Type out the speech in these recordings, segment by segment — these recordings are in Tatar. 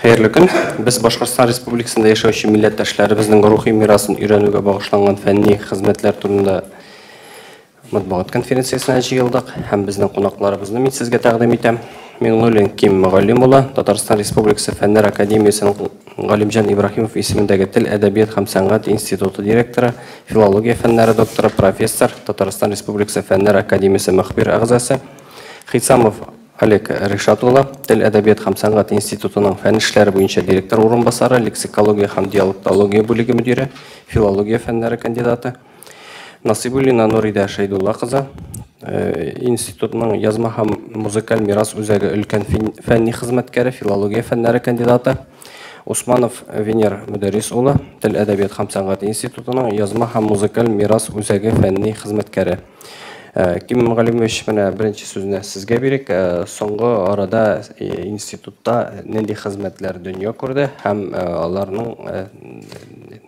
Хәерле көн. Без Башкортстан Республикасында яшәүче милләттәшләребезнең рухи мирасын өйрәнүгә багышланган фәнни хезмәтләр турында матбугат конференциясенә җыелдык һәм безнең кунакларыбызны мин сезгә тәкъдим итәм. Миңнуллин Ким Мөгаллим улы, Татарстан Республикасы Фәннәр академиясенең Галимҗан Ибраһимов исемендәге Тел, әдәбият һәм сәнгать институты директоры, филология фәннәре докторы, профессор, Татарстан Республикасы Фәннәр академиясе мөхбир әгъзасы. Хисамов Олег Ришат улы, Тел, әдәбият һәм сәнгать институтының фән эшләре буенча директор урынбасары, лексикология һәм диалектология бүлеге мөдире, филология фәннәре кандидаты. Насыйбуллина Нуридә Шәйдулла кызы, институтның язма һәм музыкаль мирас үзәге өлкән фәнни хезмәткәре, филология фәннәре кандидаты. Усманов Венер Мөдәррис улы, Тел, әдәбият һәм сәнгать институтының язма һәм музыкаль мирас үзәге фәнни хезмәткәре. Ким Галимович, менә беренче сүзне сезгә бирик. Соңгы арада институтта нинди хезмәтләр дөнья күрде һәм аларның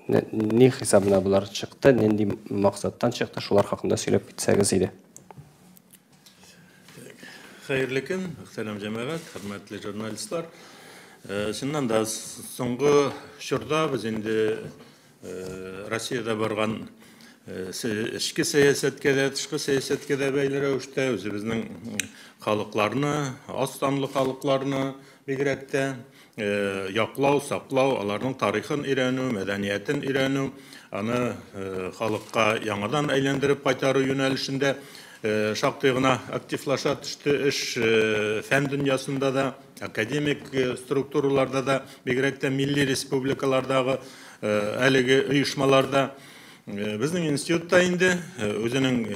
ни хисабына болар чыкты, нинди максаттан чыкты, шулар хакында сөйләп китсәгез иде. Хәерле көн, мөхтәрәм җәмәгать, хөрмәтле журналистлар. Чыннан да соңгы чорда без инде Россиядә барган эчке сәясәткә дә, тышкы сәясәткә дә бәйле рәвештә үзебезнең халыкларны, аз санлы халыкларны бигрәк тә яклау, саклау, аларның тарихын өйрәнү, мәдәниятен өйрәнү, аны халыкка яңадан әйләндереп кайтару юнәлешендә шактый гына активлаша төште эш фән дөньясында да, академик структураларда да, бигрәк тә милли республикалардагы әлеге оешмаларда. Безнең институтта инде үзенең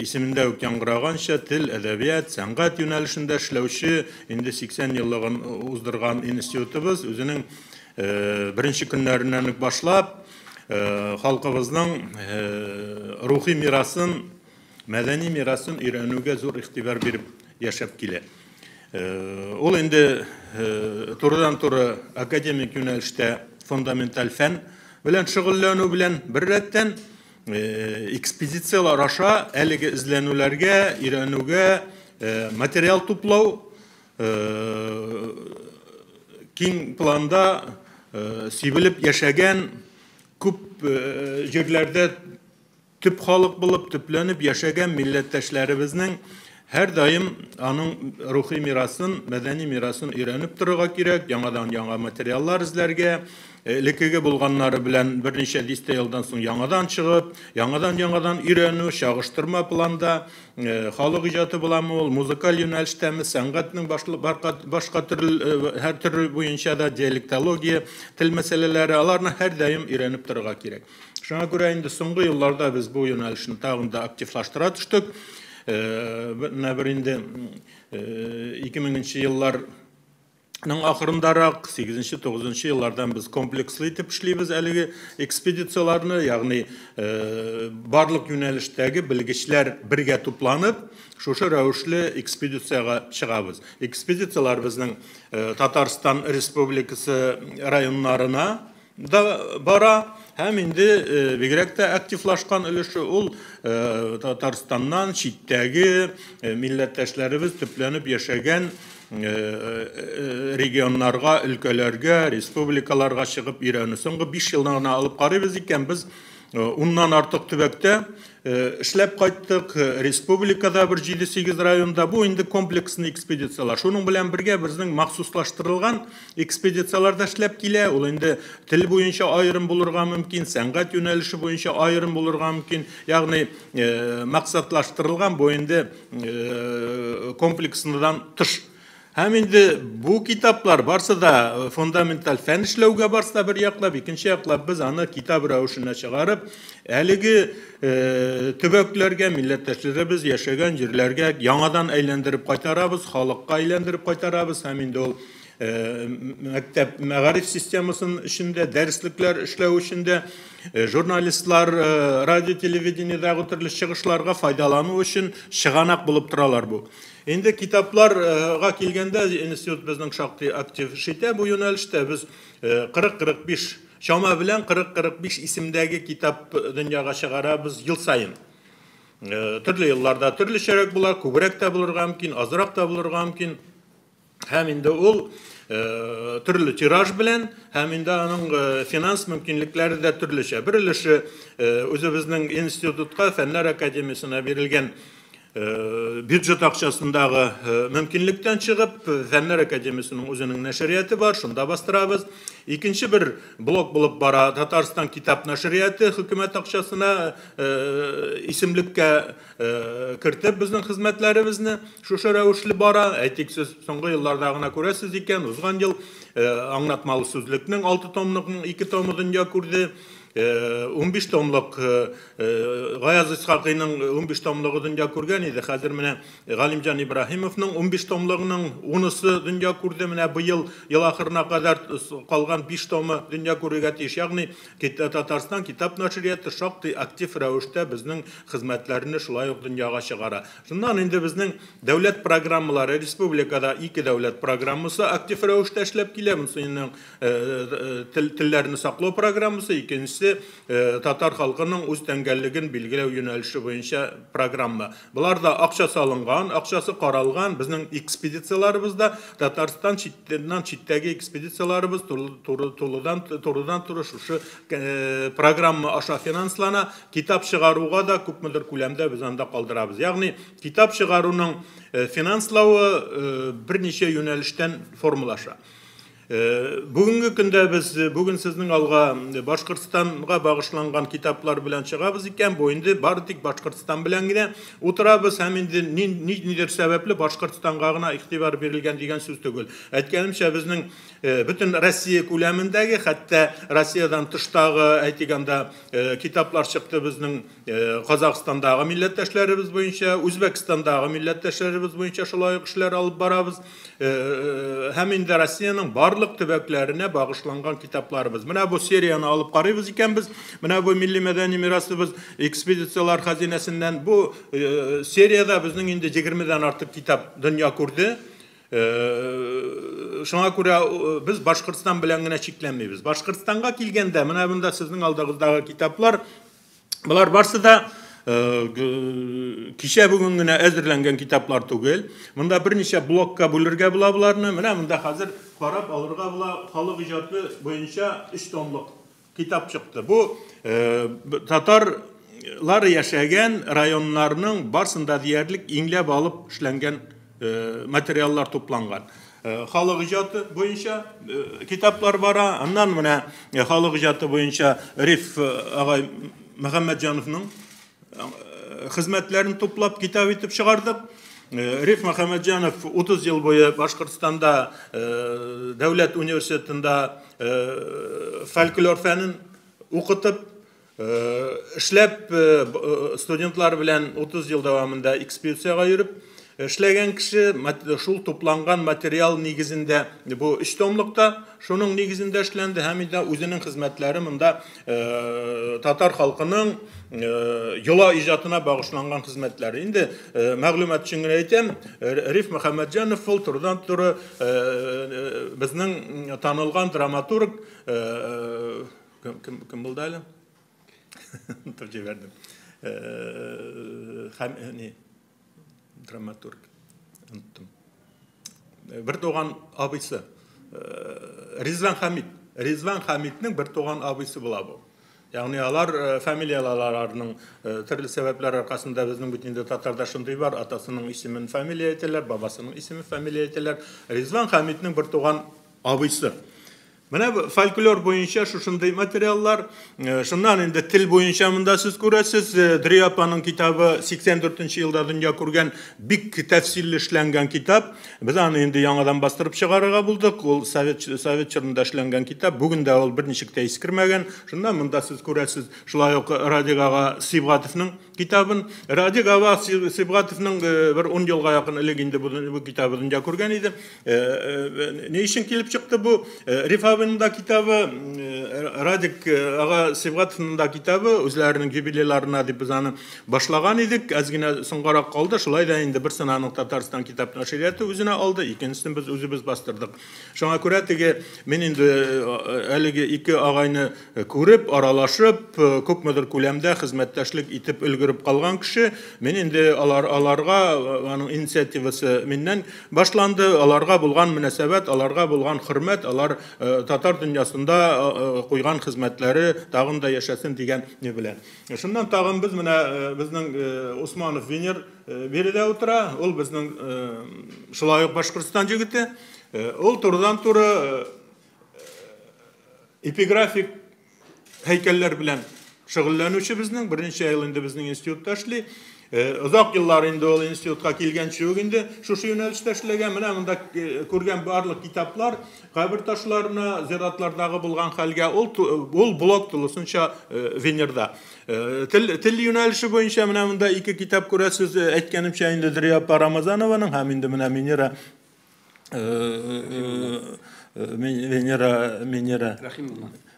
исемендә үк яңгыраганча тел, әдәбият, сәнгать юнәлешендә эшләүче инде 80 еллыгын уздырган институтыбыз үзенең беренче көннәреннән үк башлап халкыбызның рухи мирасын, мәдәни мирасын өйрәнүгә зур игътибар биреп яшәп килә. Ул инде турыдан-туры академик юнәлештә фундаменталь фән белән шөгыльләнү белән беррәттән экспедицияләр аша әлеге эзләнүләргә, өйрәнүгә материал туплау киң планда сибелеп яшәгән күп җирләрдә төп халык булып төпләнеп яшәгән милләттәшләребезнең һәр даим аның рухи мирасын, мәдәни мирасын өйрәнеп торырга кирәк, яңадан яңа материаллар эзләргә, элеккеге булганнары белән берничә дистә елдан соң яңадан чыгып, яңадан-яңадан өйрәнү, чагыштырма планда, халык иҗаты буламы ул, музыкаль юнәлештәме, сәнгатьнең башка төрле, һәр төрле буенча да диалектология, тел мәсьәләләре, аларны һәр даим өйрәнеп торырга кирәк. Шуңа күрә инде соңгы елларда без бу юнәлешне тагын да активлаштыра төштек. Менә бер инде 2000 елларның ахырындарак, 8-9 еллардан без комплекслы итеп эшлибез әлеге экспедицияләрне, ягъни барлык юнәлештәге белгечләр бергә тупланып, шушы рәвешле экспедициягә чыгабыз. Экспедицияләр безнең Татарстан Республикасы районнарына да бара, һәм инде бигрәк тә активлашкан өлеше ул Татарстаннан читтәге милләттәшләребез төпләнеп яшәгән регионнарга, өлкәләргә, республикаларга чыгып өйрәнү. Соңгы 5 елдан гына алып карыйбыз икән, без 10-нан артык төбәктә эшләп кайттык, республикада бер 7-8 районда. Бу инде комплекслы экспедицияләр. Шуның белән бергә безнең махсуслаштырылган экспедицияләр дә эшләп килә. Ул инде тел буенча аерым булырга мөмкин, сәнгать юнәлеше буенча аерым булырга мөмкин. Ягъни максатлаштырылган бу инде комплекслыдан тыш. Һәм инде бу китаплар барсы да фундаменталь фән эшләүгә барсы да бер яклап, икенче яклап без аны китап рәвешенә чыгарып, әлеге төбәкләргә, милләттәшләребез яшәгән җирләргә яңадан әйләндереп кайтарабыз, халыкка әйләндереп кайтарабыз. Һәм инде ул мәктәп мәгариф системасын эчендә, дәреслекләр эшләү эчендә, журналистлар, радио, телевидениедәге төрле чыгышларга файдалану өчен чыганак булып торалар бу. Инде китапларга килгәндә, институт безнең шактый актив эш итә бу юнәлештә. Без 40-45 чама белән 40-45 исемдәге китап дөньяга чыгарабыз ел саен. Төрле елларда төрлечәрәк була, күбрәк тә булырга мөмкин, азрак та булырга мөмкин. Һәм инде ул төрле тираж белән һәм инде аның финанс мөмкинлекләре дә төрлечә. Бер өлеше үзебезнең институтка, Фәннәр академиясенә бирелгән бюджет акчасындагы мөмкинлектән чыгып, Фәннәр академиясенең үзенең нәшрияты бар, шунда бастырабыз. Икенче бер блок булып бара Татарстан китап нәшрияты хөкүмәт акчасына исемлеккә кертеп безнең хезмәтләребезне шушы рәвешле бара. Әйтик, сез соңгы елларда гына күрәсез икән, узган ел аңлатмалы сүзлекнең 6 томлыкның 2 томы дөнья күрде. 15 томлык Гаяз Исхакыйның 15 томлыгы дөнья күргән иде. Хәзер менә Галимҗан Ибраһимовның 15 томлыгының 10-сы дөнья күрде. Менә быел ел ахырына кадәр калган 5 томы дөнья күрергә тиеш. Ягъни Татарстан китап нәшрияты шактый актив рәвештә безнең хезмәтләрне шулай ук дөньяга чыгара. Шуннан инде безнең дәүләт программалары, республикада 2 дәүләт программасы актив рәвештә эшләп килә. Монысының телләрне саклау программасы, икенчесе татар халкының үз тәңгәллеген билгеләү юнәлеше буенча программа. Булар да акча салынган, акчасы каралган. Безнең экспедицияләребездә Татарстан читтән читтәге экспедицияләребез турыдан-туры шушы программа аша финанслана. Китап чыгаруга да күпмедер күләмдә без анда калдырабыз. Ягъни китап чыгаруның финанславы берничә юнәлештән формалаша. Бүгенге көндә без бүген сезнең алга Башкортстанга багышланган китаплар белән чыгабыз икән, бу инде бары тик Башкортстан белән генә утырабыз һәм инде нидер сәбәпле Башкортстанга гына игътибар бирелгән дигән сүз түгел. Әйткәнемчә, безнең бөтен Россия күләмендәге, хәтта Россиядән тыштагы, әйтик анда, китаплар чыкты безнең Казахстандагы милләттәшләребез буенча, Үзбәкстандагы милләттәшләребез буенча шулай ук эшләр алып барабыз. Һәм инде Россиянең барлык төбәкләренә багышланган китапларыбыз. Менә бу серияны алып карыйбыз икән без. Менә бу милли мәдәни мирасыбыз экспедициялар хәзинәсеннән бу серияда безнең инде 20-дән артык китап дөнья күрде. Шуңа күрә без Башкортстан белән генә чикләнмибез. Башкортстанга килгәндә, менә монда сезнең алдыгыздагы китаплар, болар барсы да кичә бүген генә әзерләнгән китаплар түгел. Монда берничә блокка бүлергә була боларны. Менә монда хәзер карап алырга була, халык иҗаты буенча 3 томлык китап чыкты. Бу татарлар яшәгән районнарның барсында диярлек иңләп алып эшләнгән материаллар тупланган. Халык иҗаты буенча китаплар бара. Аннан менә халык иҗаты буенча Риф агай Мөхәммәтҗановның хезмәтләрен туплап китап итеп чыгардык. Риф Мөхәммәтҗанов 30 ел буе Башкортстанда дәүләт университетында фольклор фәнен укытып, эшләп, студентлар белән 30 ел дәвамында экспедициягә йөреп эшләгән кеше. Шул тупланган материал нигезендә бу 3 томлыкта шуның нигезендә эшләнде һәм инде үзенең хезмәтләре монда татар халкының йола иҗатына багышланган хезмәтләре. Инде мәгълүмат өчен генә әйтәм, Риф Мөхәммәтҗанов ул турыдан-туры безнең танылган драматург кем булды әле? Онытып җибәрдем. Драматург, оныттым. Бер туган абыйсы Ризван Хамид. Ризван Хамидның бер туган абыйсы була бу. Ягъни алар фамилияләренең төрле сәбәпләр аркасында безнең бит инде татарда шундый бар, атасының исемен фамилия әйтәләр, бабасының исемен фамилия әйтәләр. Ризван Хамидның бер туган абыйсы. Менә фольклор буенча шушындый материаллар. Шуннан инде тел буенча монда сез күрәсез, Дрия апаның китабы 84 елда дөнья күргән бик тәфсилле эшләнгән китап. Без аны инде яңадан бастырып чыгарырга булдык. Ул совет чорында эшләнгән китап. Бүген дә ул берничек тә искермәгән. Шуннан монда сез күрәсез шулай ук Радик ага Сибгатовның китабын. Радик ага Сибгатовның бер 10 елга якын элек инде бу китабы дөнья күргән иде. Ни өчен килеп чыкты бу? Риф абыйның да китабы, Радик ага Сибгатовның да китабы, үзләренең юбилейларына дип без аны башлаган идек, әз генә соңгарак калды. Шулай да инде берсен аның Татарстан китап нәшрияты үзенә алды, икенчесен без үзебез бастырдык. Шуңа күрә теге мин инде әлеге ике агайны күреп, аралашып, күпмедер күләмдә хезмәттәшлек итеп өлгереп калган кеше, мин инде аларга, аның инициативасы миннән башланды, аларга булган мөнәсәбәт, аларга булган хөрмәт, алар татар дөньясында куйган хезмәтләре тагын да яшәсен дигән ни белән. Шуннан тагын без менә безнең Усманов Венер биредә утыра, ул безнең шулай ук Башкортстан җегете. Ул турыдан-туры эпиграфик һәйкәлләр белән шөгыльләнүче безнең, берничә ел инде безнең институтта эшли. Озак еллар инде ул институтка килгәнче үк инде шушы юнәлештә эшләгән. Менә монда күргән барлык китаплар кабер ташларына, зиратлардагы булган хәлгә ул блок тулысынча Венерда. Тел юнәлеше буенча менә монда ике китап күрәсез, әйткәнемчә инде Дөрия апа Рамазанованың һәм инде менә Венера Венера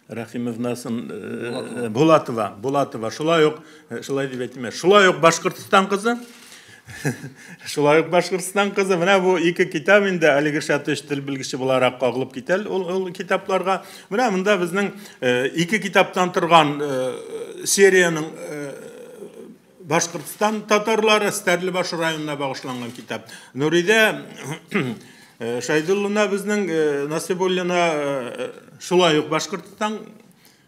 Рахимовнасын Булатова, шулай ук, шулай дип әйтим, шулай ук Башкортстан кызы. Шулай ук Башкортстан кызы. Менә бу ике китап инде әлеге Шатыш тел белгече буларак кагылып китә ул китапларга. Менә монда безнең ике китаптан торган сериянең Башкортстан татарлары Стәрлебаш районына багышланган китап. Нуридә Шайдуллина безнең Насибуллина шулай ук Башкортстан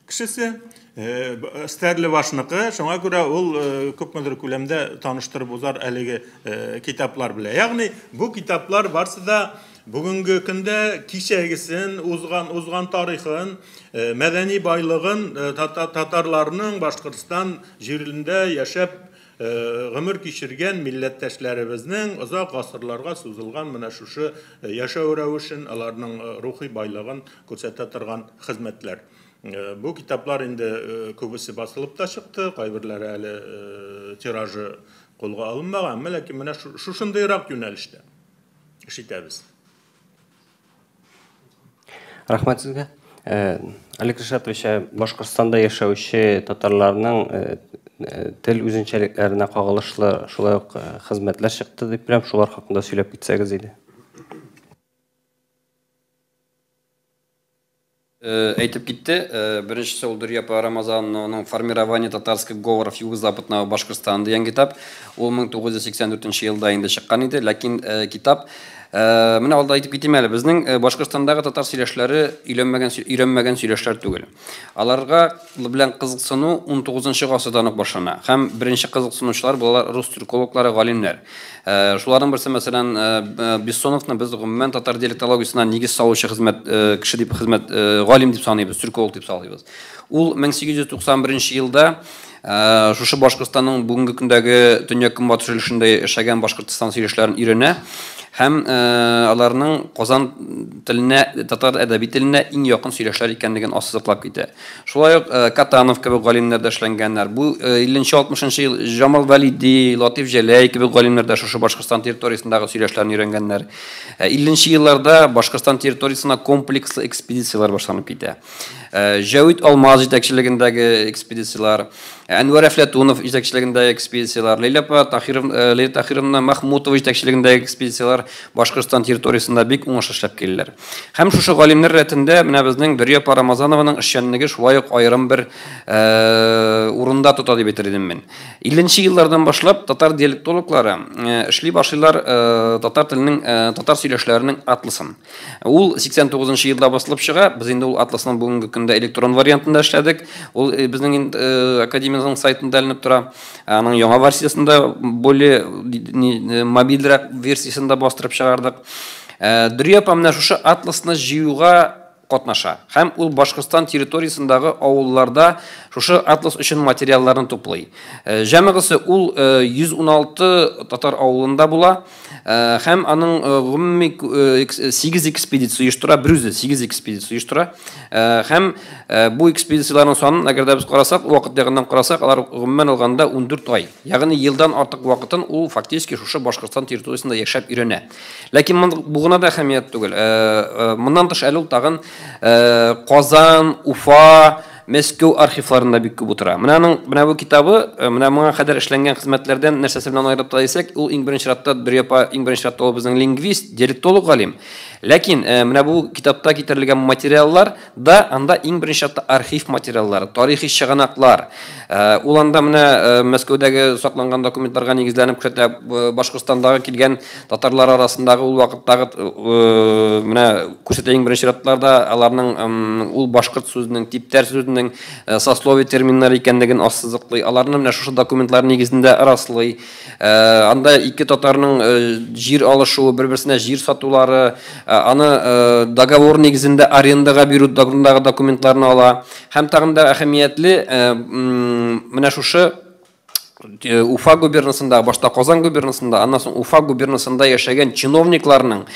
кешесе, Стәрлебашныкы, шуңа күрә ул күпмедер күләмдә таныштырып узар әлеге китаплар белән. Ягъни бу китаплар барсы да бүгенге көндә кичәгесен, узган тарихын, мәдәни байлыгын татарларның Башкортстан җирендә яшәп гомер кичергән милләттәшләребезнең озак гасырларга сузылган менә шушы яшәү рәвешен, аларның рухи байлыгын күрсәтә торган хезмәтләр. Бу китаплар инде күбесе басылып та чыкты, кайберләре әле тиражы кулга алынмаган, әмма ләкин менә шушындыйрак юнәлештә эш итәбез. Рәхмәт сезгә. Олег Ришатович, Башкортстанда яшәүче татарларның тел үзенчәлекләренә кагылышлы шулай ук хезмәтләр чыкты дип беләм, шулар хакында сөйләп китсәгез иде. Әйтеп китте, беренчесе ул Дөрия апа Рамазанованың «Формирование татарских говоров Юго-Западного Башкортостана» дигән китап. Ул 1984 елда инде чыккан иде, ләкин китап менә алда әйтеп китим әле, безнең Башкортстандагы татар сөйләшләре өйрәнмәгән сөйләшләр түгел. Аларга белән кызыксыну 19 гасырдан ук башлана. Һәм беренче кызыксынучылар булалар рус тюркологлары, галимнәр. Шуларның берсе, мәсәлән, Бессоновны без гомумән татар диалектологиясенә нигез салучы хезмәт кеше дип, хезмәт галим дип саныйбыз, тюрколог дип саныйбыз. Ул 1891 елда шушы Башкортстанның бүгенге көндәге төньяк-көнбатыш өлешендә яшәгән Башкортстан сөйләшләрен өйрәнә һәм аларның Казан теленә, татар әдәби теленә иң якын сөйләшләр икәнлеген ассызыклап китә. Шулай ук Катанов кебек галимнәр дә эшләнгәннәр. Бу 50-60 ел Җамал Вәлиди, Латиф Җәләй кебек галимнәр дә шушы Башкортстан территориясендәге сөйләшләрне өйрәнгәннәр. 50 елларда Башкортстан территориясенә комплекслы экспедицияләр башланып китә. Җәвит Алмаз җитәкчелегендәге экспедицияләр, Әнвәр Әфләтунов җитәкчелегендәге экспедицияләр, Ләйлә апа Тахиров, Ләйлә Тахировна Махмутова җитәкчелегендәге экспедицияләр Башкортстан территориясендә бик уңышлы эшләп киләләр. Һәм шушы галимнәр рәтендә менә безнең Дөрия апа Рамазанованың эшчәнлеге шулай ук аерым бер урында тота дип әйтер идем мин. 50 еллардан башлап татар диалектологлары эшли башлыйлар татар теленең, татар сөйләшләренең атласын. Ул 89 елда басылып чыга. Без инде ул атласның бүгенге көндә электрон вариантында эшләдек. Ул безнең академиянең сайтында эленеп тора. Аның яңа версиясендә, более мобильрәк версиясендә бастырып чыгардык. Дөрия апа менә шушы атласны җыюга катнаша. Һәм ул Башкортстан территориясендәге авылларда шушы атлас өчен материалларны туплый. Җәмәгесе ул 116 татар авылында була. Һәм аның гомуми 8 экспедиция оештыра, бер үзе 8 экспедиция оештыра. Һәм бу экспедицияләрнең санын, әгәр дә без карасак, вакыт ягыннан карасак, алар гомумән алганда 14 ай. Ягъни елдан артык вакытын ул фактически шушы Башкортстан территориясендә яшәп өйрәнә. Ләкин бу гына да әһәмият түгел. Моннан тыш әле ул тагын Казан, Уфа, Мәскәү архивларында бик күп утыра. Менә аның менә бу китабы, менә моңа кадәр эшләнгән хезмәтләрдән нәрсәсе белән аерып тора дисәк, ул иң беренче чиратта Дөрия апа, иң беренче чиратта ул безнең лингвист, диалектолог галим. Ләкин менә бу китапта китерелгән материаллар да анда иң беренче чиратта архив материаллары, тарихи чыганаклар. Ул анда менә Мәскәүдәге сакланган документларга нигезләнеп күрсәтә, Башкортстандагы килгән татарлар арасындагы ул вакыттагы менә күрсәтә иң беренче чиратларда аларның ул башкорт сүзенең, типтәр сүзенең сословие терминнары икәнлеген ассызыклый. Аларны менә шушы документлар нигезендә раслый. Анда ике татарның җир алышуы, бер-берсенә җир сатулары, аны договор нигезендә арендага бирү турындагы документларны ала. Һәм тагын да әһәмиятле, менә шушы Уфа губернасында, башта Казан губернасында, аннан соң Уфа губернасында яшәгән чиновникларның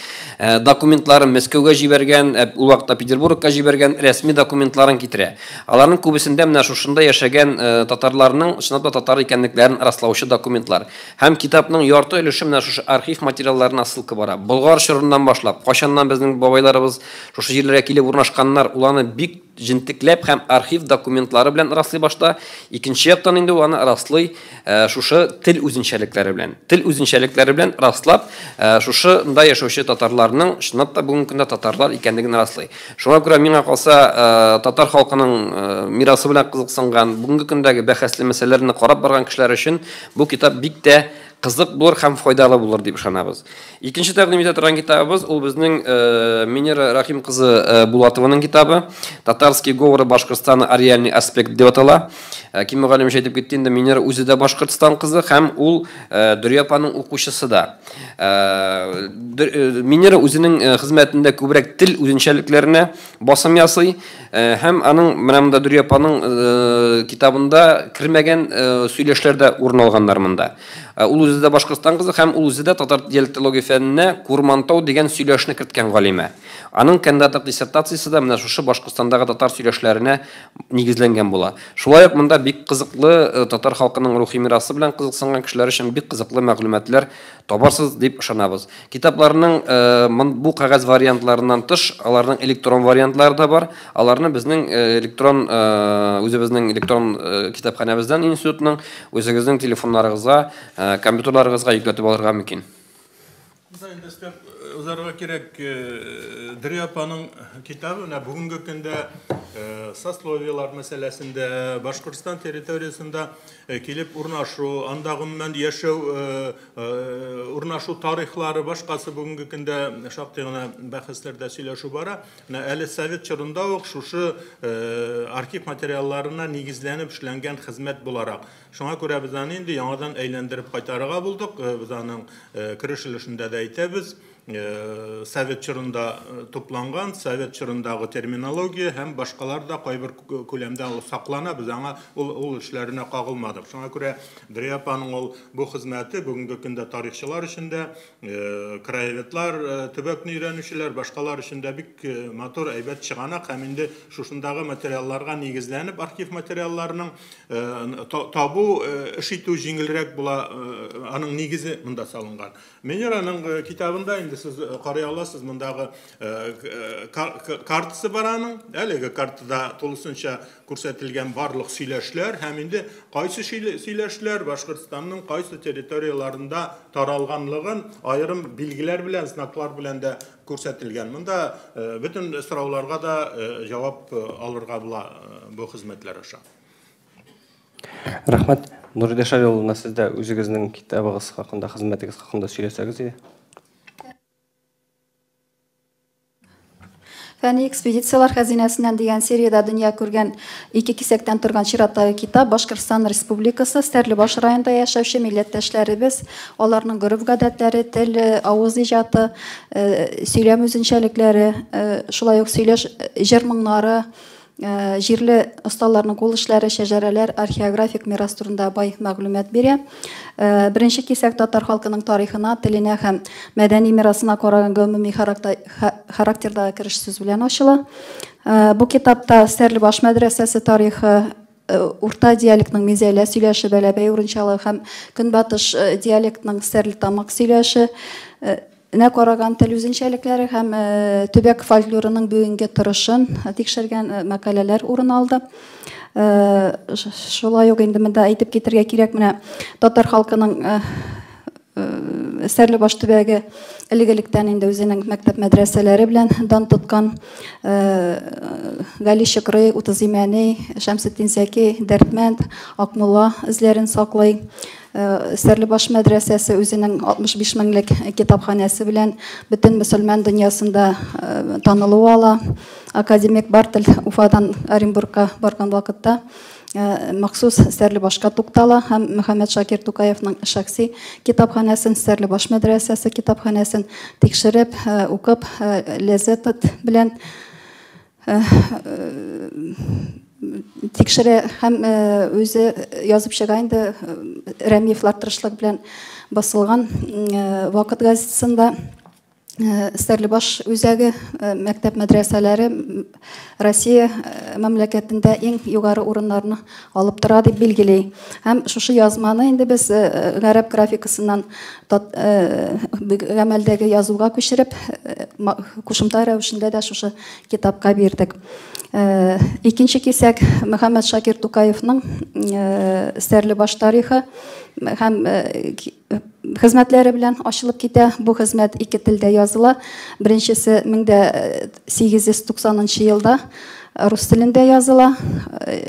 документларын Мәскәүгә җибәргән, ул вакытта Петербургка җибәргән рәсми документларын китерә. Аларның күбесендә менә шушында яшәгән татарларның чынлап та татар икәнлекләрен раслаучы документлар. Һәм китапның ярты өлеше менә шушы архив материалларына ссылка бара. Болгар чорыннан башлап, кайчаннан безнең бабайларыбыз шушы җирләргә килеп урнашканнар, ул аны бик җентекләп һәм архив документлары белән раслый башта. Икенче яктан инде ул аны раслый шушы тел үзенчәлекләре белән. Тел үзенчәлекләре белән раслап, шушында яшәүче татарларның чынлап та бүгенге көндә татарлар икәнлеген раслый. Шуңа күрә миңа калса, татар халкының мирасы белән кызыксынган, бүгенге көндәге бәхәсле мәсьәләләрне карап барган кешеләр өчен бу китап бик тә кызык булыр һәм файдалы булыр дип ышанабыз. Икенче тәкъдим итә торган китабыбыз ул безнең Минера Рахим кызы Булатованың китабы Татарские говоры Башкортостана ареальный аспект дип атала. Ким мөгаллим әйтеп китте инде, Минера үзе дә Башкортстан кызы һәм ул Дөрия апаның укучысы да. Минера үзенең хезмәтендә күбрәк тел үзенчәлекләренә басым ясый һәм аның менә монда Дөрия апаның китабында кермәгән сөйләшләр дә урын алганнар монда. Ул үзе дә Башкортстан кызы һәм ул үзе дә татар диалектология фәненә Курмантау дигән сөйләшне керткән галимә. Аның кандидатлык диссертациясе дә менә шушы Башкортстандагы татар сөйләшләренә нигезләнгән була. Шулай ук монда бик кызыклы татар халкының рухи мирасы белән кызыксынган кешеләр өчен бик кызыклы мәгълүматлар табарсыз дип ышанабыз. Китапларның бу кәгазь вариантларыннан тыш, аларның электрон вариантлары да бар. Аларны безнең электрон үзебезнең электрон китапханәбездән институтның үзегезнең телефоннарыгызга, компьютерларыгызга йөкләтеп алырга мөмкин. Узарга кирәк, Дөрия апаның китабы менә бүгенге көндә сословиялар мәсьәләсендә Башкортстан территориясендә килеп урнашу, анда гомумән яшәү, урнашу тарихлары башкасы бүгенге көндә шактый гына бәхәсләрдә сөйләшү бара. Менә әле совет чорында ук шушы архив материалларына нигезләнеп эшләнгән хезмәт буларак. Шуңа күрә без аны инде яңадан әйләндереп кайтарырга булдык. Без аның кереш өлешендә дә әйтәбез. Совет чорында тупланган, совет чорындагы терминология һәм башкалар да кайбер күләмдә ул саклана, без аңа ул эшләренә кагылмадык. Шуңа күрә Дөрия апаның ул бу хезмәте бүгенге көндә тарихчылар өчен дә, краеведлар, төбәкне өйрәнүчеләр, башкалар өчен дә бик матур, әйбәт чыганак һәм инде шушындагы материалларга нигезләнеп архив материалларының табу, эш итү җиңелрәк була, аның нигезе монда салынган. Минераның китабында инде сез карый аласыз, мондагы картасы бар аның. Әлеге картада тулысынча күрсәтелгән барлык сөйләшләр һәм инде кайсы сөйләшләр Башкортстанның кайсы территорияләрендә таралганлыгын аерым билгеләр белән, знаклар белән дә күрсәтелгән. Монда бөтен сорауларга да җавап алырга була бу хезмәтләр аша. Рәхмәт. Нуридә Шариловна, сез дә үзегезнең китабыгыз хакында, хезмәтегез хакында сөйләсәгез иде. Фәнни экспедициялар хәзинәсеннән дигән сериядә дөнья күргән ике кисәктән торган чираттагы китап Башкортстан Республикасы Стәрлебаш районында яшәүче милләттәшләребез, аларның гореф-гадәтләре, тел, авыз иҗаты, сөйләм үзенчәлекләре, шулай ук сөйләш җыр моңнары, җирле осталарның кул эшләре, шәҗәрәләр, археографик мирас турында бай мәгълүмат бирә. Беренче кисәк татар халкының тарихына, теленә һәм мәдәни мирасына караган гомуми характердагы кереш сүз белән ачыла. Бу китапта Стәрлебаш мәдрәсәсе тарихы, урта диалектның Мизәлә сөйләше, Бәләбәй урынчалыгы һәм көнбатыш диалектның Стәрлетамак сөйләше, нә караган тел үзенчәлекләре һәм төбәк фольклорының бүгенге торышын тикшергән мәкаләләр урын алды. Шулай ук инде монда әйтеп китергә кирәк, менә татар халкының Стәрлебаш төбәге элек-электән инде үзенең мәктәп мәдрәсәләре белән дан тоткан. Гали Чокрый, Утыз Имәни, Шәмсетдин Зәки, Дәрдмәнд, Акмулла эзләрен саклый. Стәрлебаш мәдрәсәсе үзенең 65 меңлек китапханәсе белән бөтен мөселман дөньясында танылу ала. Академик Бартель Уфадан Оренбургка барган вакытта махсус Стәрлебашка туктала һәм Мөхәммәд Шакир Тукаевның шәхси китапханәсен, Стәрлебаш мәдрәсәсе китапханәсен тикшереп, укып, ләззәт белән тикшерә һәм үзе язып чыга инде Рәмиевлар тырышлык белән басылган Вакыт газетасында. Стәрлебаш үзәге мәктәп мәдрәсәләре Россия мәмләкәтендә иң югары урыннарны алып тора дип билгели. Һәм шушы язманы инде без гарәп графикасыннан гамәлдәге язуга күчереп, кушымта рәвешендә дә шушы китапка бирдек. Икенче кисәк Мөхәммәд Шакир Тукаевның Стәрлебаш тарихы һәм хезмәтләре белән ачылып китә. Бу хезмәт ике телдә языла. Беренчесе 1890 елда рус телендә языла.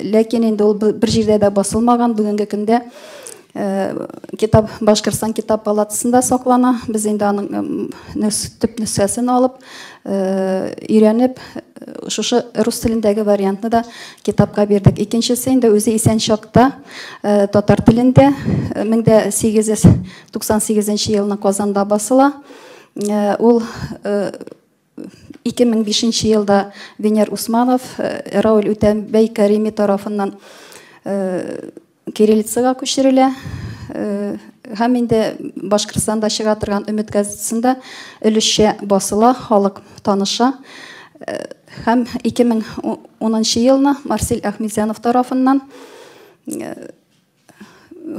Ләкин инде ул бер җирдә дә басылмаган. Бүгенге көндә китап Башкортстан китап палатасында саклана. Без инде аның төп нөсхәсен алып, өйрәнеп, шушы рус телендәге вариантны да китапка бирдек. Икенчесе инде үзе исән чакта татар телендә 1898 елны Казанда басыла. Ул 2005 елда Венер Усманов, Рауль Үтәмбәй Кәрими тарафыннан кириллицага күчерелә. Һәм инде Башкортстанда чыга торган Өмет газетасында өлешчә басыла, халык таныша. Һәм 2010 елны Марсель Әхмәтзянов тарафыннан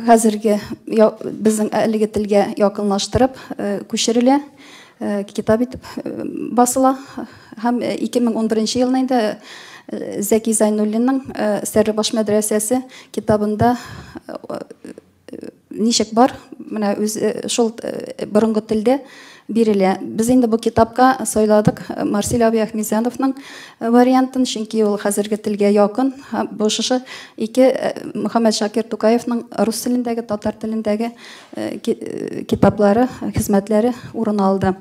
хәзерге безнең әлеге телгә якынлаштырып күчерелә, китап итеп басыла. Һәм 2011 елны инде Зәки Зайнуллинның Стәрлебаш мәдрәсәсе китабында ничек бар, менә үз шул борынгы телдә бирелә. Без инде бу китапка сайладык Марсель абый Әхмәтзяновның вариантын, чөнки ул хәзерге телгә якын. Бу шушы ике Мөхәммәд Шакир Тукаевның рус телендәге, татар телендәге китаплары, хезмәтләре урын алды.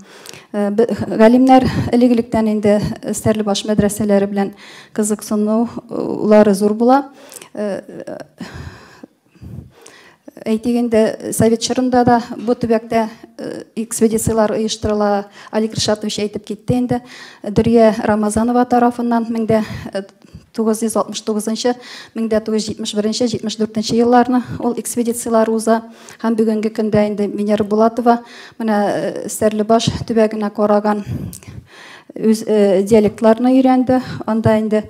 Галимнәр элек-электән инде Стәрлебаш мәдрәсәләре белән кызыксынулары зур була. Әйтик инде, совет чорында да бу төбәктә экспедициялар оештырыла. Алик Ришатович әйтеп китте инде. Дөрия Рамазанова тарафыннан 1969, 1971, 74 елларны ул экспедициялар уза. Һәм бүгенге көндә инде Венера Булатова менә Стәрлебаш төбәгенә караган үз диалектларны өйрәнде. Анда инде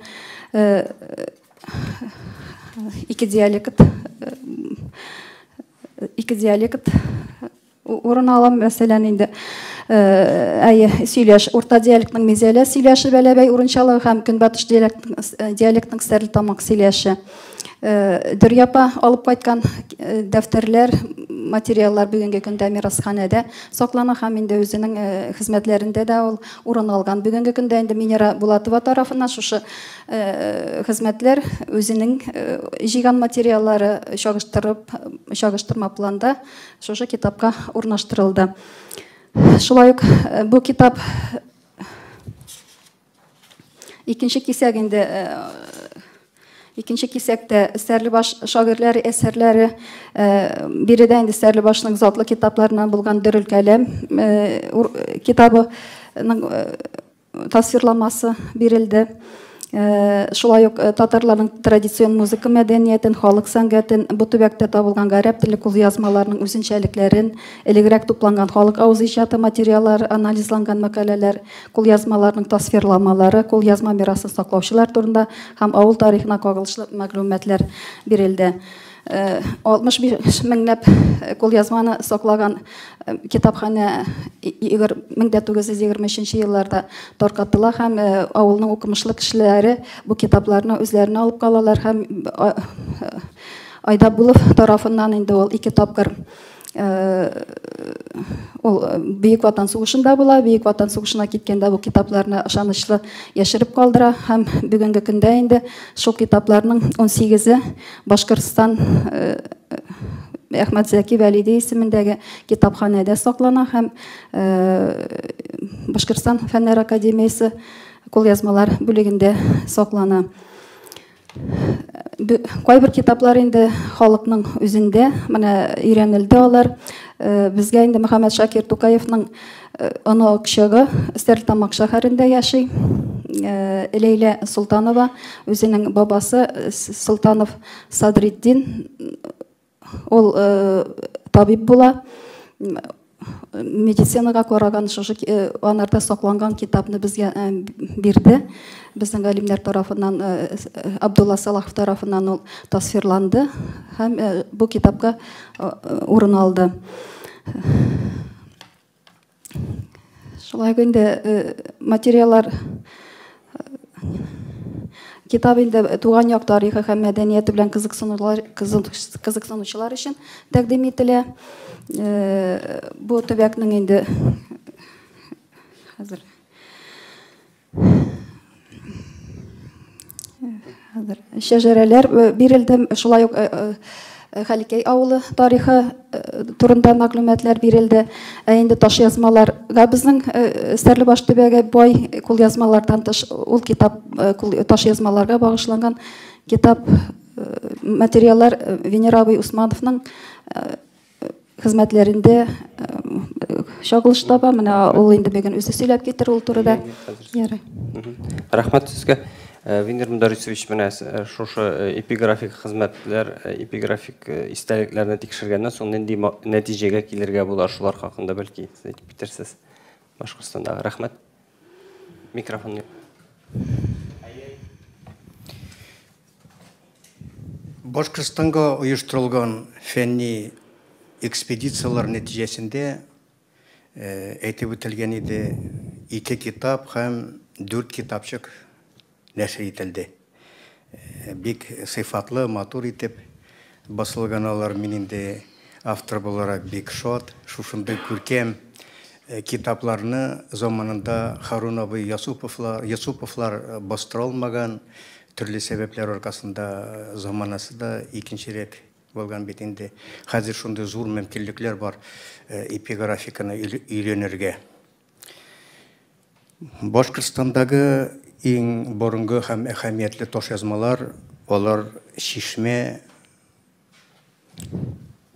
ике диалект урын ала. Мәсәлән, инде әйе, сөйләш, урта диалектның Мизәлә сөйләше Бәләбәй урынчалыгы һәм көнбатыш диалектның Стәрлетамак сөйләше. Дөрьяпа алып кайткан дәфтәрләр, материаллар бүгенге көндә мирасханәдә саклана һәм инде үзенең хезмәтләрендә дә ул урын алган. Бүгенге көндә инде Минера Булатова тарафыннан шушы хезмәтләр үзенең җыйган материаллары чагыштырып, чагыштырма планда шушы китапка урнаштырылды. Шулай ук бу китап икенче кисәк инде. Икенче кисәктә Стәрлебаш шагыйрьләре әсәрләре, биредә инде Стәрлебашның затлы китапларыннан булган Дөрел каләм китабының тасвирламасы бирелде. Шулай ук татарларның традицион музыка мәдәниятен, халык сәнгатен, бу төбәктә табылган гарәп теле кулъязмаларының үзенчәлекләрен, элегрәк тупланган халык авыз иҗаты материаллары, анализланган мәкаләләр, кулъязмаларның тасвирламалары, кулъязма мирасын саклаучылар турында һәм авыл тарихына кагылышлы мәгълүматлар бирелде. 65 меңләп кулъязманы саклаган китапханә 1923 елларда таркатыла һәм авылның укымышлы кешеләре бу китапларны үзләренә алып калалар һәм Айдабулов тарафыннан инде ул 2 тапкыр ул Бөек Ватан сугышында була. Бөек Ватан сугышына киткәндә бу китапларны ышанычлы яшереп калдыра һәм бүгенге көндә инде шул китапларның 18-е Башкортстан Әхмәт Зәки Вәлиди исемендәге китапханәдә саклана һәм Башкортстан Фәннәр академиясе кулъязмалар бүлегендә саклана. Кайбер китаплар инде халыкның үзендә, менә өйрәнелде алар. Безгә инде Мөхәммәт Шакир Тукаевның оныкчыгы Стәрлетамак шәһәрендә яши. Ләйлә Султанова үзенең бабасы Султанов Садретдин, ул табиб була. Медицинага караган шушы анарда сакланган китапны безгә бирде. Безнең галимнәр тарафыннан, Абдулла Салахов тарафыннан ул тасвирланды һәм бу китапка урын алды. Шулай ук инде материаллар китап инде туган як тарихы һәм мәдәнияте белән кызыксынучылар өчен тәкъдим ителә. Бу төбәкнең инде хәзер шәҗәрәләр бирелде, шулай ук Хәликәй авылы тарихы турында мәгълүматлар бирелде. Ә инде ташъязмаларга безнең Стәрлебаш төбәге бай кулъязмалардан тыш ул китап ташъязмаларга багышланган китап материаллар Венера абый Усмановның хезмәтләрендә чагылыш таба. Менә ул инде бүген үзе сөйләп китер ул турыда. Ярый. Рәхмәт сезгә. Венер Мударисович, менә шушы эпиграфик хезмәтләр, эпиграфик истәлекләрне тикшергәннән соң нинди нәтиҗәгә килергә була, шулар хакында бәлки сез әйтеп китерсез Башкортстандагы. Рәхмәт. Микрофон. Башкортстанга оештырылган фәнни экспедициялар нәтиҗәсендә әйтеп үтелгән иде, 2 китап һәм 4 китапчык нәшер ителде. Бик сыйфатлы, матур итеп басылган алар. Мин инде автор буларак бик шат. Шушындый күркәм китапларны заманында Харун абый Ясуповлар бастыра алмаган, төрле сәбәпләр аркасында заманасы да икенчерәк булган бит инде. Хәзер шундый зур мөмкинлекләр бар эпиграфиканы өйрәнергә. Башкортстандагы иң борынгы һәм әһәмиятле ташъязмалар, алар Чишмә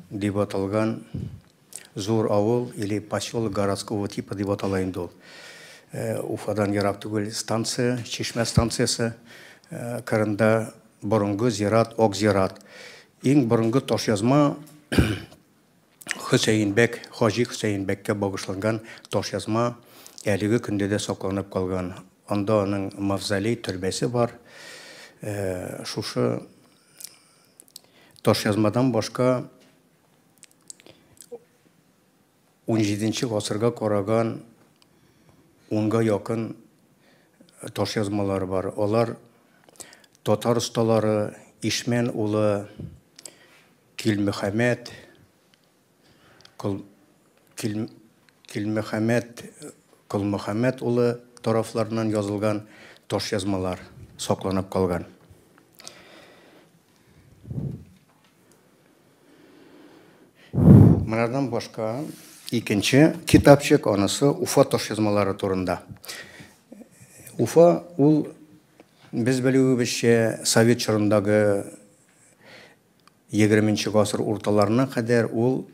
дип аталган зур авыл или поселок городского типа дип атала инде ул. Уфадан ерак түгел станция, Чишмә станциясе, кырында борынгы зират, Ок зират. Иң борынгы ташъязма Хөсәенбәк, Хаҗи Хөсәенбәккә багышланган ташъязма әлеге көндә дә сакланып калган. Анда аның мавзолей төрбәсе бар. Шушы ташъязмадан башка 17 гасырга караган 10-га якын ташъязмалар бар. Алар татар осталары Ишмән улы Килмөхәммәт, Килмөхәммәт, Колмөхәммәт улы тарафларыннан язылган ташъязмалар сакланып калган. Монардан башка икенче китапчык, анысы Уфа ташъязмалары турында. Уфа ул, без белүебезчә, совет чорындагы 20 гасыр урталарына кадәр ул,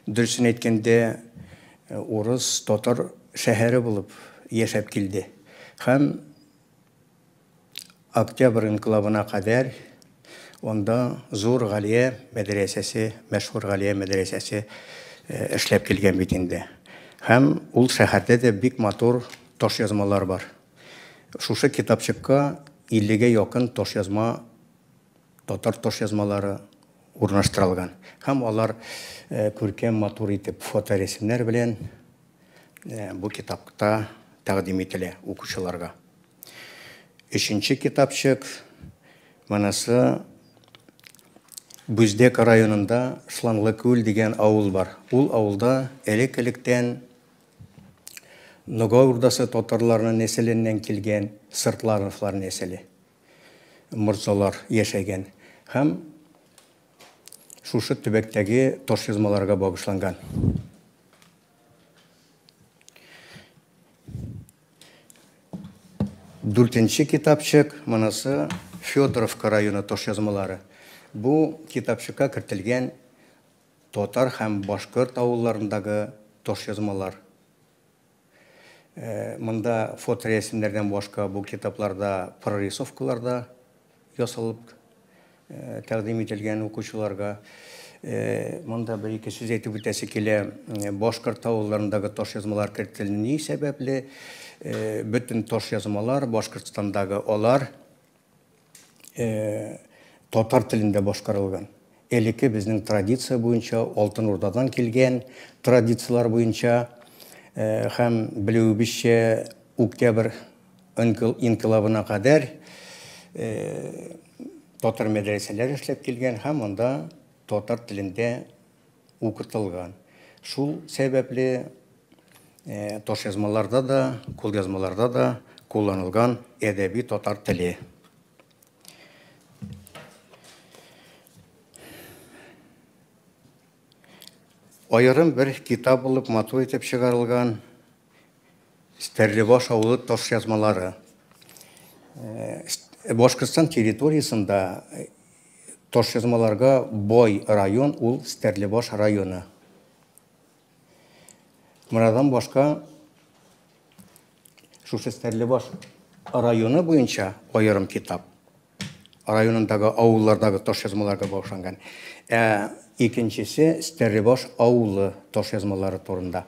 дөресен әйткәндә, урыс татар шәһәре булып яшәп килде. Һәм Октябрь инкыйлабына кадәр анда зур Галия мәдрәсәсе, мәшһүр Галия мәдрәсәсе эшләп килгән бит инде. Һәм ул шәһәрдә дә бик матур ташъязмалар бар. Шушы китапчыкка 50-гә якын ташъязма, татар ташъязмалары урнаштырылган. Һәм алар күркәм матур итеп фоторәсемнәр белән бу китапта тәкъдим ителә укучыларга. Өченче китапчык монысы Бүздәк районында Шланлы күл дигән авыл бар. Ул авылда элек-электән Ногай Урдасы татарларының нәселеннән килгән Сыртлановлар нәселе морзалар яшәгән һәм шушы төбәктәге ташъязмаларга багышланган. Дүртенче китапчык, монысы Федоровка районы ташъязмалары. Бу китапчыкка кертелгән татар һәм башкорт авылларындагы ташъязмалар. Монда фоторәсемнәрдән башка бу китапларда прорисовкалар да ясалып тәкъдим ителгән укучыларга. Монда бер-ике сүз әйтеп үтәсе килә. Башкорт авылларындагы ташъязмалар кертелү ни сәбәпле? Бөтен ташъязмалар Башкортстандагы алар татар телендә башкарылган. Элекке безнең традиция буенча, Алтын Урдадан килгән традицияләр буенча һәм белүебезчә, Октябрь инкыйлабына кадәр татар мәдрәсәләре эшләп килгән һәм анда татар телендә укытылган. Шул сәбәпле ташъязмаларда да, кулъязмаларда да кулланылган әдәби татар теле. Аерым бер китап булып матур итеп чыгарылган Стәрлебаш авылы ташъязмалары. Башкортстан территориясендә ташъязмаларга бай район ул Стәрлебаш районы. Монадан башка шушы Стәрлебаш районы буенча аерым китап районындагы авыллардагы ташъязмаларга багышланган. Ә икенчесе Стәрлебаш авылы ташъязмалары турында.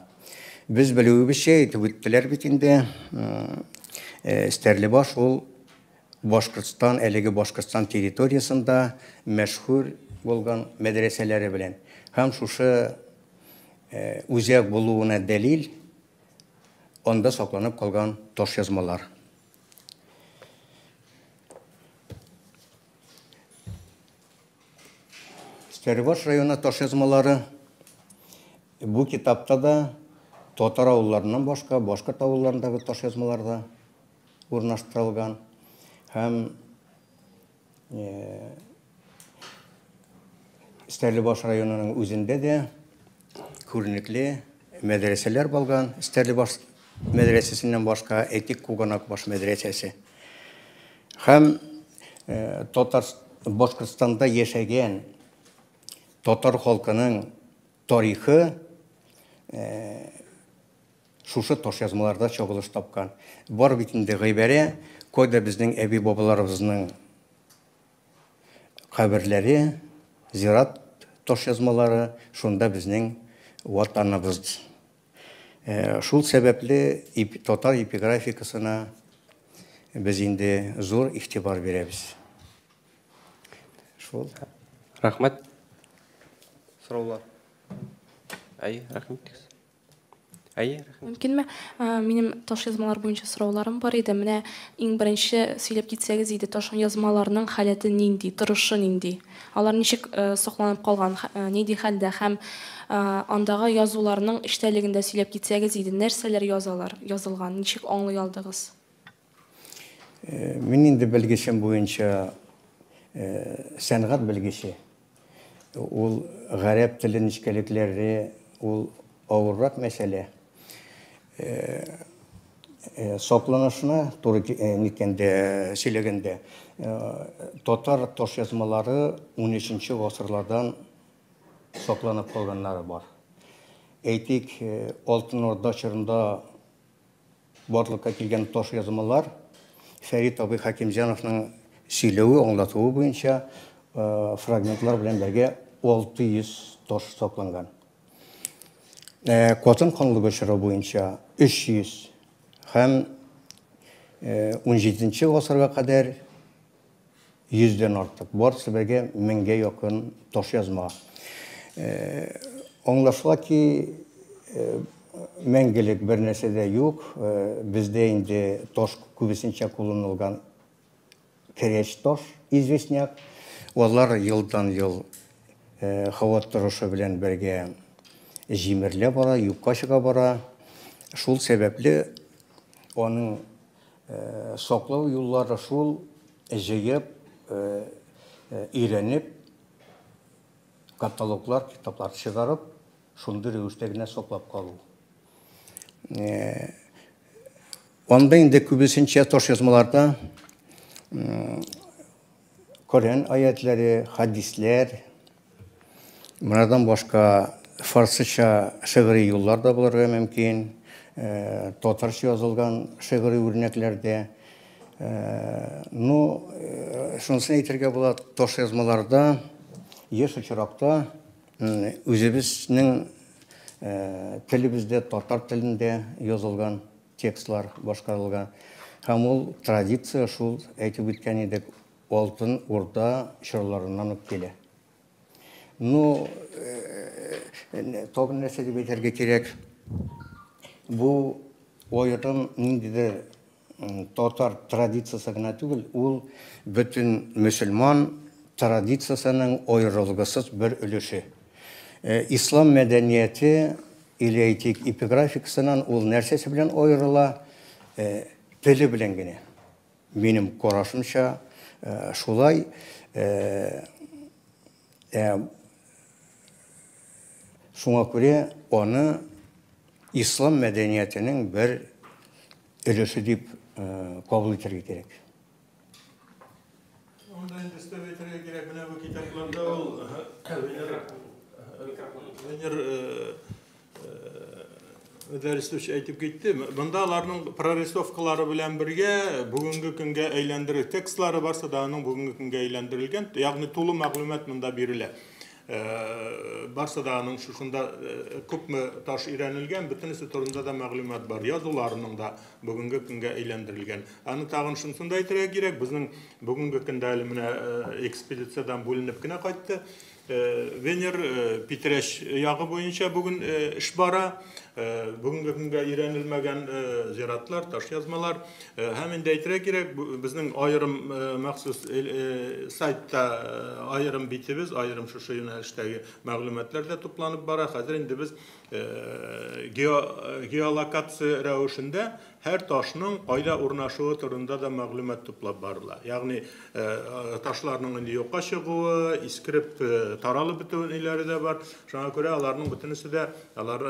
Без белүебезчә, әйтеп үттеләр бит инде, Стәрлебаш ул Башкортстан, әлеге Башкортстан территориясендә мәшһүр булган мәдрәсәләре белән. Һәм шушы үзәк булуына дәлил анда сакланып калган ташъязмалар. Стәрлебаш районы ташъязмалары бу китапта да татар авылларыннан башка башкорт авылларындагы ташъязмалар да урнаштырылган. Һәм Стәрлебаш районының үзендә дә күренекле мәдрәсәләр булган. Стәрлебаш мәдрәсәсеннән башка, әйтик, Куганакбаш мәдрәсәсе. Һәм татар Башкортстанда яшәгән татар халкының тарихы шушы ташъязмаларда чагылыш тапкан. Бар бит инде гыйбарә, кайда безнең әби-бабаларыбызның каберләре, зират ташъязмалары, шунда безнең ватаныбыз. Шул сәбәпле татар эпиграфикасына без инде зур игътибар бирәбез. Шул. Рәхмәт. Сораулар. Әйе, рәхмәт. Әйе, рәхмәт. Мөмкинме? Минем ташъязмалар буенча сорауларым бар иде. Менә иң беренче сөйләп китсәгез иде, ташъязмаларның халәте нинди, торышы нинди? Алар ничек сакланып калган, нинди хәлдә һәм андагы язуларның эчтәлеген дә сөйләп китсәгез иде, нәрсәләр язалар, язылган, ничек аңлый алдыгыз? Мин инде белгечем буенча сәнгать белгече. Ул гарәп теле нечкәлекләре, ул авыррак мәсьәлә. Сакланышына туры ниткәндә, сөйләгәндә, татар ташъязмалары 13 гасырлардан сакланып калганнары бар. Әйтик, Алтын Урда чорында барлыкка килгән ташъязмалар Фәрит абый Хәкимҗановның сөйләве, аңлатуы буенча фрагментлар белән бергә 600 таш сакланган. Казан ханлыгы чоры буенча 300 һәм 17 гасырга кадәр 100дән артык. Барысы бергә 1000гә якын таш язма. Аңлашыла ки, мәңгелек бер нәрсә дә юк. Бездә инде таш күбесенчә кулланылган керәч таш, известняк. Алар елдан-ел һава торышы белән бергә җимерелә бара, юкка чыга бара. Шул сәбәпле аның саклау юллары шул җыеп, өйрәнеп, каталоглар, китаплар чыгарып, шундый рәвештә генә саклап калу. Анда инде күбесенчә таш язмаларда Коръән аятләре, хадисләр, монардан башка фарсыча шигъри юллар да булырга мөмкин, татарча язылган шигъри үрнәкләр дә. Ну, шунысын әйтергә була, таш язмаларда еш очракта үзебезнең телебездә, татар телендә язылган текстлар башкарылган. Һәм ул традиция шул, әйтеп үткән идек, Алтын Урда чорларыннан ук килә. Ну, тагын нәрсә дип әйтергә кирәк? Бу аерым ниндидер татар традициясе генә түгел, ул бөтен мөселман традициясенең аерылгысыз бер өлеше. Ислам мәдәнияте или әйтик, эпиграфикасыннан ул нәрсәсе белән аерыла? Теле белән генә. Минем карашымча, шулай. Шуңа күрә аны ислам мәдәниятенең бер өлеше дип кабул итәргә кирәк. Монда инде өстәп әйтергә кирәк, менә бу китапларда ул Венер Мөдәррисович әйтеп китте. Монда аларның прорисовкалары белән бергә бүгенге көнгә әйләндерел текстлары барсы да аның бүгенге көнгә әйләндерелгән, ягъни тулы мәгълүмат монда бирелә. Барсы да аның шушында күпме таш өйрәнелгән, бөтенесе турында да мәгълүмат бар. Язуларының да бүгенге көнгә әйләндерелгән. Аны тагын шунысын да әйтергә кирәк, безнең бүгенге көндә әле менә экспедициядән бүленеп кенә кайтты. Венер Питрәч ягы буенча бүген эш бара. Бүгенге көнгә өйрәнелмәгән зиратлар, таш язмалар. Һәм инде әйтергә кирәк, безнең аерым махсус сайтта аерым битебез, аерым шушы юнәлештәге мәгълүматлар да тупланып бара. Хәзер инде без геолокация рәвешендә һәр ташның кайда урнашуы турында да мәгълүмат туплап барыла. Ягъни ташларның инде юкка чыгуы, искереп таралып бетү ниләре дә бар. Шуңа күрә аларның бөтенесе дә, алар,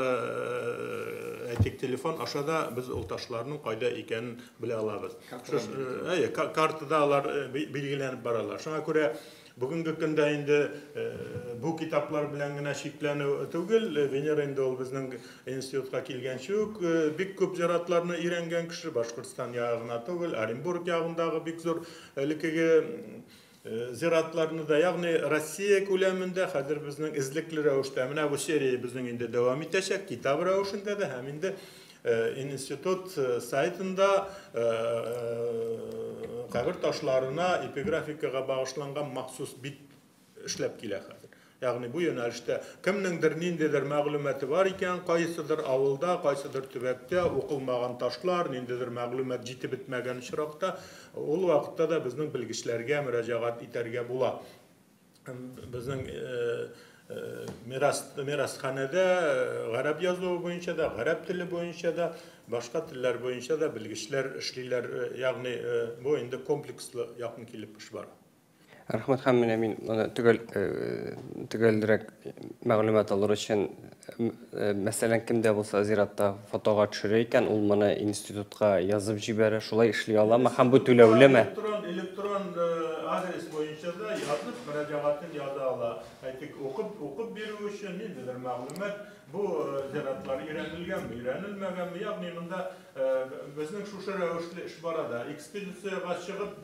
әйтик, телефон аша да без ул ташларның кайда икәнен белә алабыз. Әйе, картада алар билгеләнеп баралар. Шуңа күрә бүгенге көндә инде бу китаплар белән генә чикләнү түгел. Венера инде ул безнең институтка килгәнче үк бик күп зиратларны өйрәнгән кеше, Башкортстан ягы гына түгел, Оренбург ягындагы бик зур элеккеге зиратларны да, ягъни Россия күләмендә хәзер безнең эзлекле рәвештә менә бу серия безнең инде дәвам итәчәк, китап рәвешендә дә һәм инде институт сайтында кабер ташларына эпиграфикага багышланган махсус бит эшләп килә хәзер. Ягъни бу юнәлештә кемнеңдер ниндидер мәгълүматы бар икән, кайсыдыр авылда, кайсыдыр төбәктә укылмаган ташлар, ниндидер мәгълүмат җитеп бетмәгән очракта, ул вакытта да безнең белгечләргә мөрәҗәгать итәргә була. Безнең мирасханәдә гарәп язуы буенча да, гарәп теле буенча да, башка телләр буенча да белгечләр эшлиләр. Ягъни бу инде комплекслы якын килеп эш бара. Рәхмәт, һәм менә мин моны төгәлрәк мәгълүмат алыр өчен, мәсәлән, кем дә булса зиратта фотога төшерә икән, ул моны институтка язып җибәрә, шулай эшли аламы һәм бу түләүлеме? Электрон адрес буенча да язып, мөрәҗәгатен яза ала. Әйтик, укып бирү өчен ниндидер мәгълүмат, бу зиратлар өйрәнелгәнме, өйрәнелмәгәнме, ягъни монда безнең шушы рәвешле эш бара да. Экспедициягә чыгып,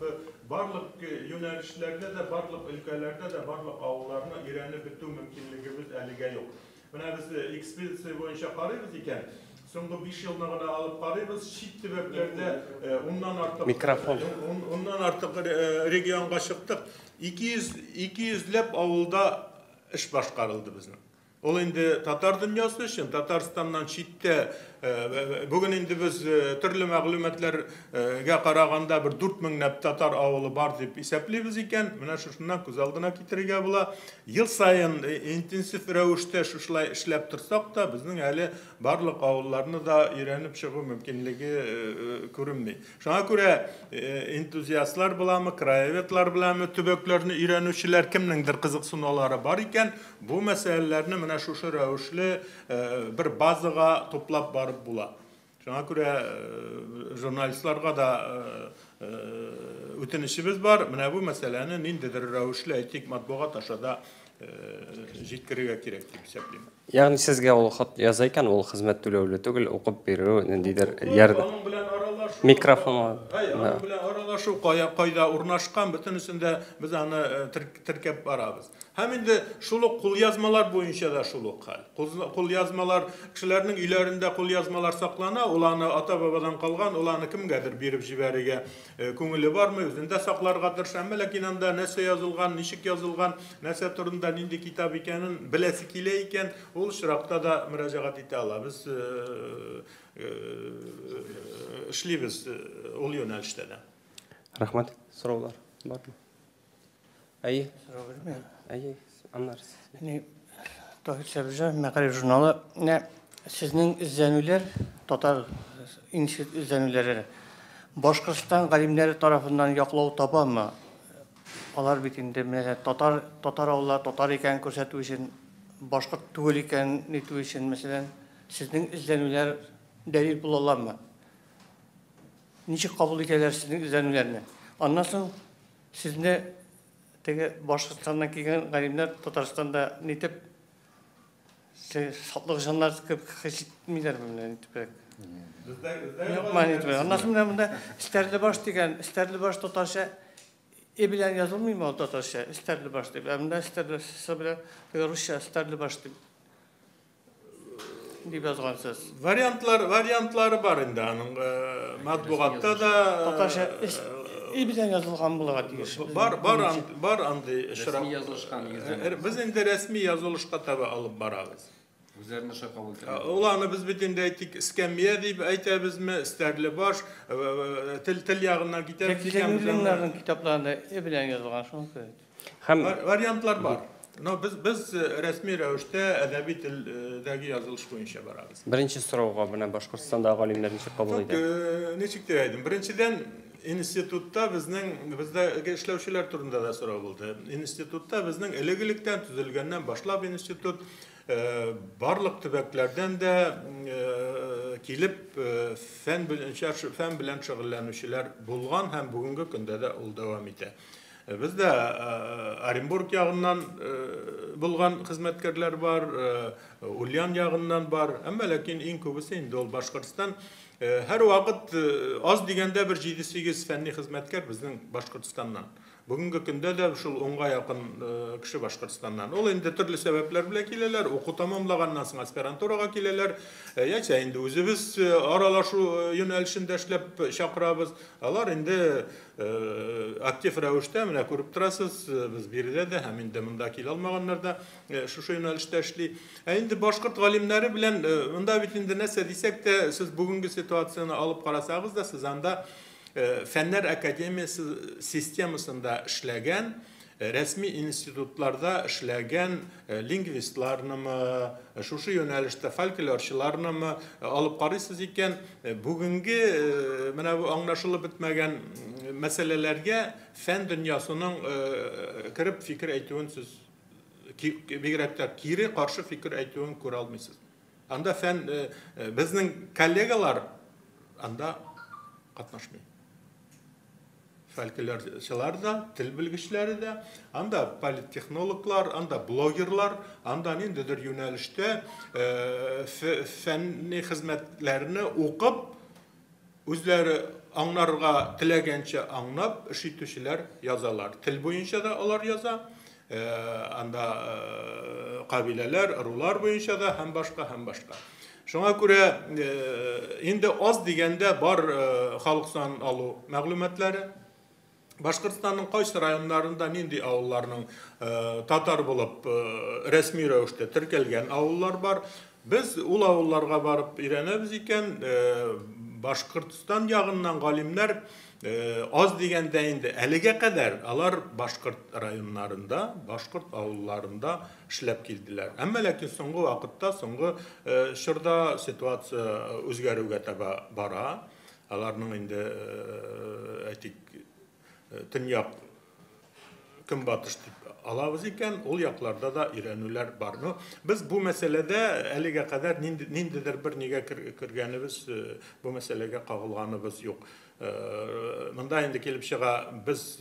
барлык юнәлешләрдә дә, барлык өлкәләрдә дә, барлык авылларны өйрәнеп бетү мөмкинлегебез әлегә юк. Менә без экспедиция буенча карыйбыз икән, Соңгы 5 елны гына алып карыйбыз, чит төбәкләрдә 10-нан артык микрофон. 10-нан артык регионга чыктык. 200 ләп авылда эш башкарылды безнең. Ул инде татар дөньясы өчен, Татарстаннан читтә бүген инде без төрле мәгълүматларга караганда бер 4 меңләп татар авылы бар дип исәплибез икән, менә шушыннан күз алдына китерергә була. Ел саен интенсив рәвештә шушылай эшләп торсак та, безнең әле барлык авылларны да өйрәнеп чыгу мөмкинлеге күренми. Шуңа күрә энтузиастлар буламы, краеведлар буламы, төбәкләрне өйрәнүчеләр, кемнеңдер кызыксынулары бар икән, бу мәсьәләләрне менә шушы рәвешле бер базага туплап барып була. Шуңа күрә журналистларга да үтенечебез бар. Менә бу мәсьәләне ниндидер рәвешле, әйтик, матбугат аша да җиткерергә кирәк дип исәплим. Ягъни сезгә ул хат яза икән, ул хезмәт түләүле түгел, укып бирү, ниндидер ярдәм. Аның белән аралашу. Микрофон. Әй, аның белән аралашу, кая кайда урнашкан, бөтенесендә без аны теркәп барабыз. Һәм инде шул ук кулъязмалар буенча да шул ук хәл. Кулъязмалар, кешеләрнең өйләрендә кулъязмалар саклана, ул аны ата-бабадан калган, ул аны кемгәдер биреп җибәрергә күңеле бармый, үзендә сакларга тырыша. Әмма ләкин анда нәрсә язылган, ничек язылган, нәрсә турында, нинди китап икәнен беләсе килә икән, ул очракта да мөрәҗәгать итә ала. Без эшлибез ул юнәлештә дә. Рәхмәт. Сораулар бармы? Әйе. Сорау бирмәйм. Әйе, аннары. Ни, Таһир Сабирҗан, Мәгариф журналы. Менә сезнең эзләнүләр, татар институт эзләнүләре Башкортстан галимнәре тарафыннан яклау табамы? Алар бит инде менә татар авыллар татар икәнен күрсәтү өчен, башкорт түгел икәнен нитү өчен, мәсәлән, сезнең эзләнүләр дәлил була аламы? Ничек кабул итәләр сезнең эзләнүләрне? Аннан соң сезне теге Башкортстаннан килгән галимнәр Татарстанда нитеп сатлык җаннар кебек хис итмиләрме менә нитебрәк? Бездә Юк, менә нитебрәк. Аннан соң менә монда Стәрлебаш дигән, Стәрлебаш татарча э белән язылмыймы ул татарча? Стәрлебаш дип. Ә монда Стәрле с белән теге русча Стәрлебаш дип язгансыз. Вариантлары бар инде аның матбугатта да. Татарча и белән язылган булырга тиеш. Бар андый очрак. Рәсми язылышкан нигездә. Без инде рәсми язылышка таба алып барабыз. Үзләренә шулай кабул итәләр. Ул аны без бит инде, әйтик, эскәмия дип әйтәбезме, Стәрлебаш, тел ягыннан китәбез икән, без аны- Зәкиләрнең китапларында э белән язылган, шуны күрә. Һәм Вариантлар бар. Но без рәсми рәвештә әдәби телдәге язылыш буенча барабыз. Беренче сорауга, менә Башкортстандагы галимнәр ничек кабул итә? Ничек дип әйтим? Беренчедән, институтта безнең, бездә эшләүчеләр турында да сорау булды. Институтта безнең элек-электән төзелгәннән башлап институт барлык төбәкләрдән дә килеп фән буенча, фән белән шөгыльләнүчеләр булган һәм бүгенге көндә дә ул дәвам итә. Бездә Оренбург ягыннан булган хезмәткәрләр бар, Ульян ягыннан бар, әмма ләкин иң күбесе инде ул Башкортстан. Һәр вакыт аз дигәндә бер 7-8 фәнни хезмәткәр безнең Башкортстаннан. Бүгенге көндә дә шул 10-га якын кеше Башкортстаннан. Ул инде төрле сәбәпләр белән киләләр, уку тамамлаганнан соң аспирантурага киләләр, яисә инде үзебез аралашу юнәлешендә эшләп чакырабыз. Алар инде актив рәвештә, менә күреп торасыз, без биредә дә һәм инде монда килә алмаганнар да шушы юнәлештә эшли. Ә инде башкорт галимнәре белән монда бит инде нәрсә дисәк тә, сез бүгенге ситуацияне алып карасагыз да, сез анда Фәннәр академиясе системасында эшләгән, рәсми институтларда эшләгән лингвистларнымы, шушы юнәлештә фольклорчыларнымы алып карыйсыз икән, бүгенге менә бу аңлашылып бетмәгән мәсьәләләргә фән дөньясының кереп фикер әйтүен сез, бигрәк тә кире каршы фикер әйтүен күрә алмыйсыз. Анда фән, безнең коллегалар анда катнашмый. Фольклорчылар да, тел белгечләре дә, анда политтехнологлар, анда блогерлар, анда ниндидер юнәлештә фәнни хезмәтләрне укып, үзләре аңларга теләгәнчә аңлап эш итүчеләр язалар. Тел буенча да алар яза, анда кабиләләр, ырулар буенча да һәм башка, һәм башка. Шуңа күрә инде аз дигәндә бар халык санын алу мәгълүматлары. Башкортстанның кайсы районнарында нинди авылларның татар булып рәсми рәвештә теркәлгән авыллар бар. Без ул авылларга барып өйрәнәбез икән, Башкортстан ягыннан галимнәр аз дигәндә инде әлегә кадәр алар башкорт районнарында, башкорт авылларында эшләп килделәр. Әмма ләкин соңгы вакытта, соңгы чорда ситуация үзгәрүгә таба бара. Аларның инде, әйтик, төньяк көнбатыш дип алабыз икән, ул якларда да өйрәнүләр бар. Ну, без бу мәсьәләдә әлегә кадәр ниндидер бер нигә кергәнебез, бу мәсьәләгә кагылганыбыз юк. Монда инде килеп чыга, без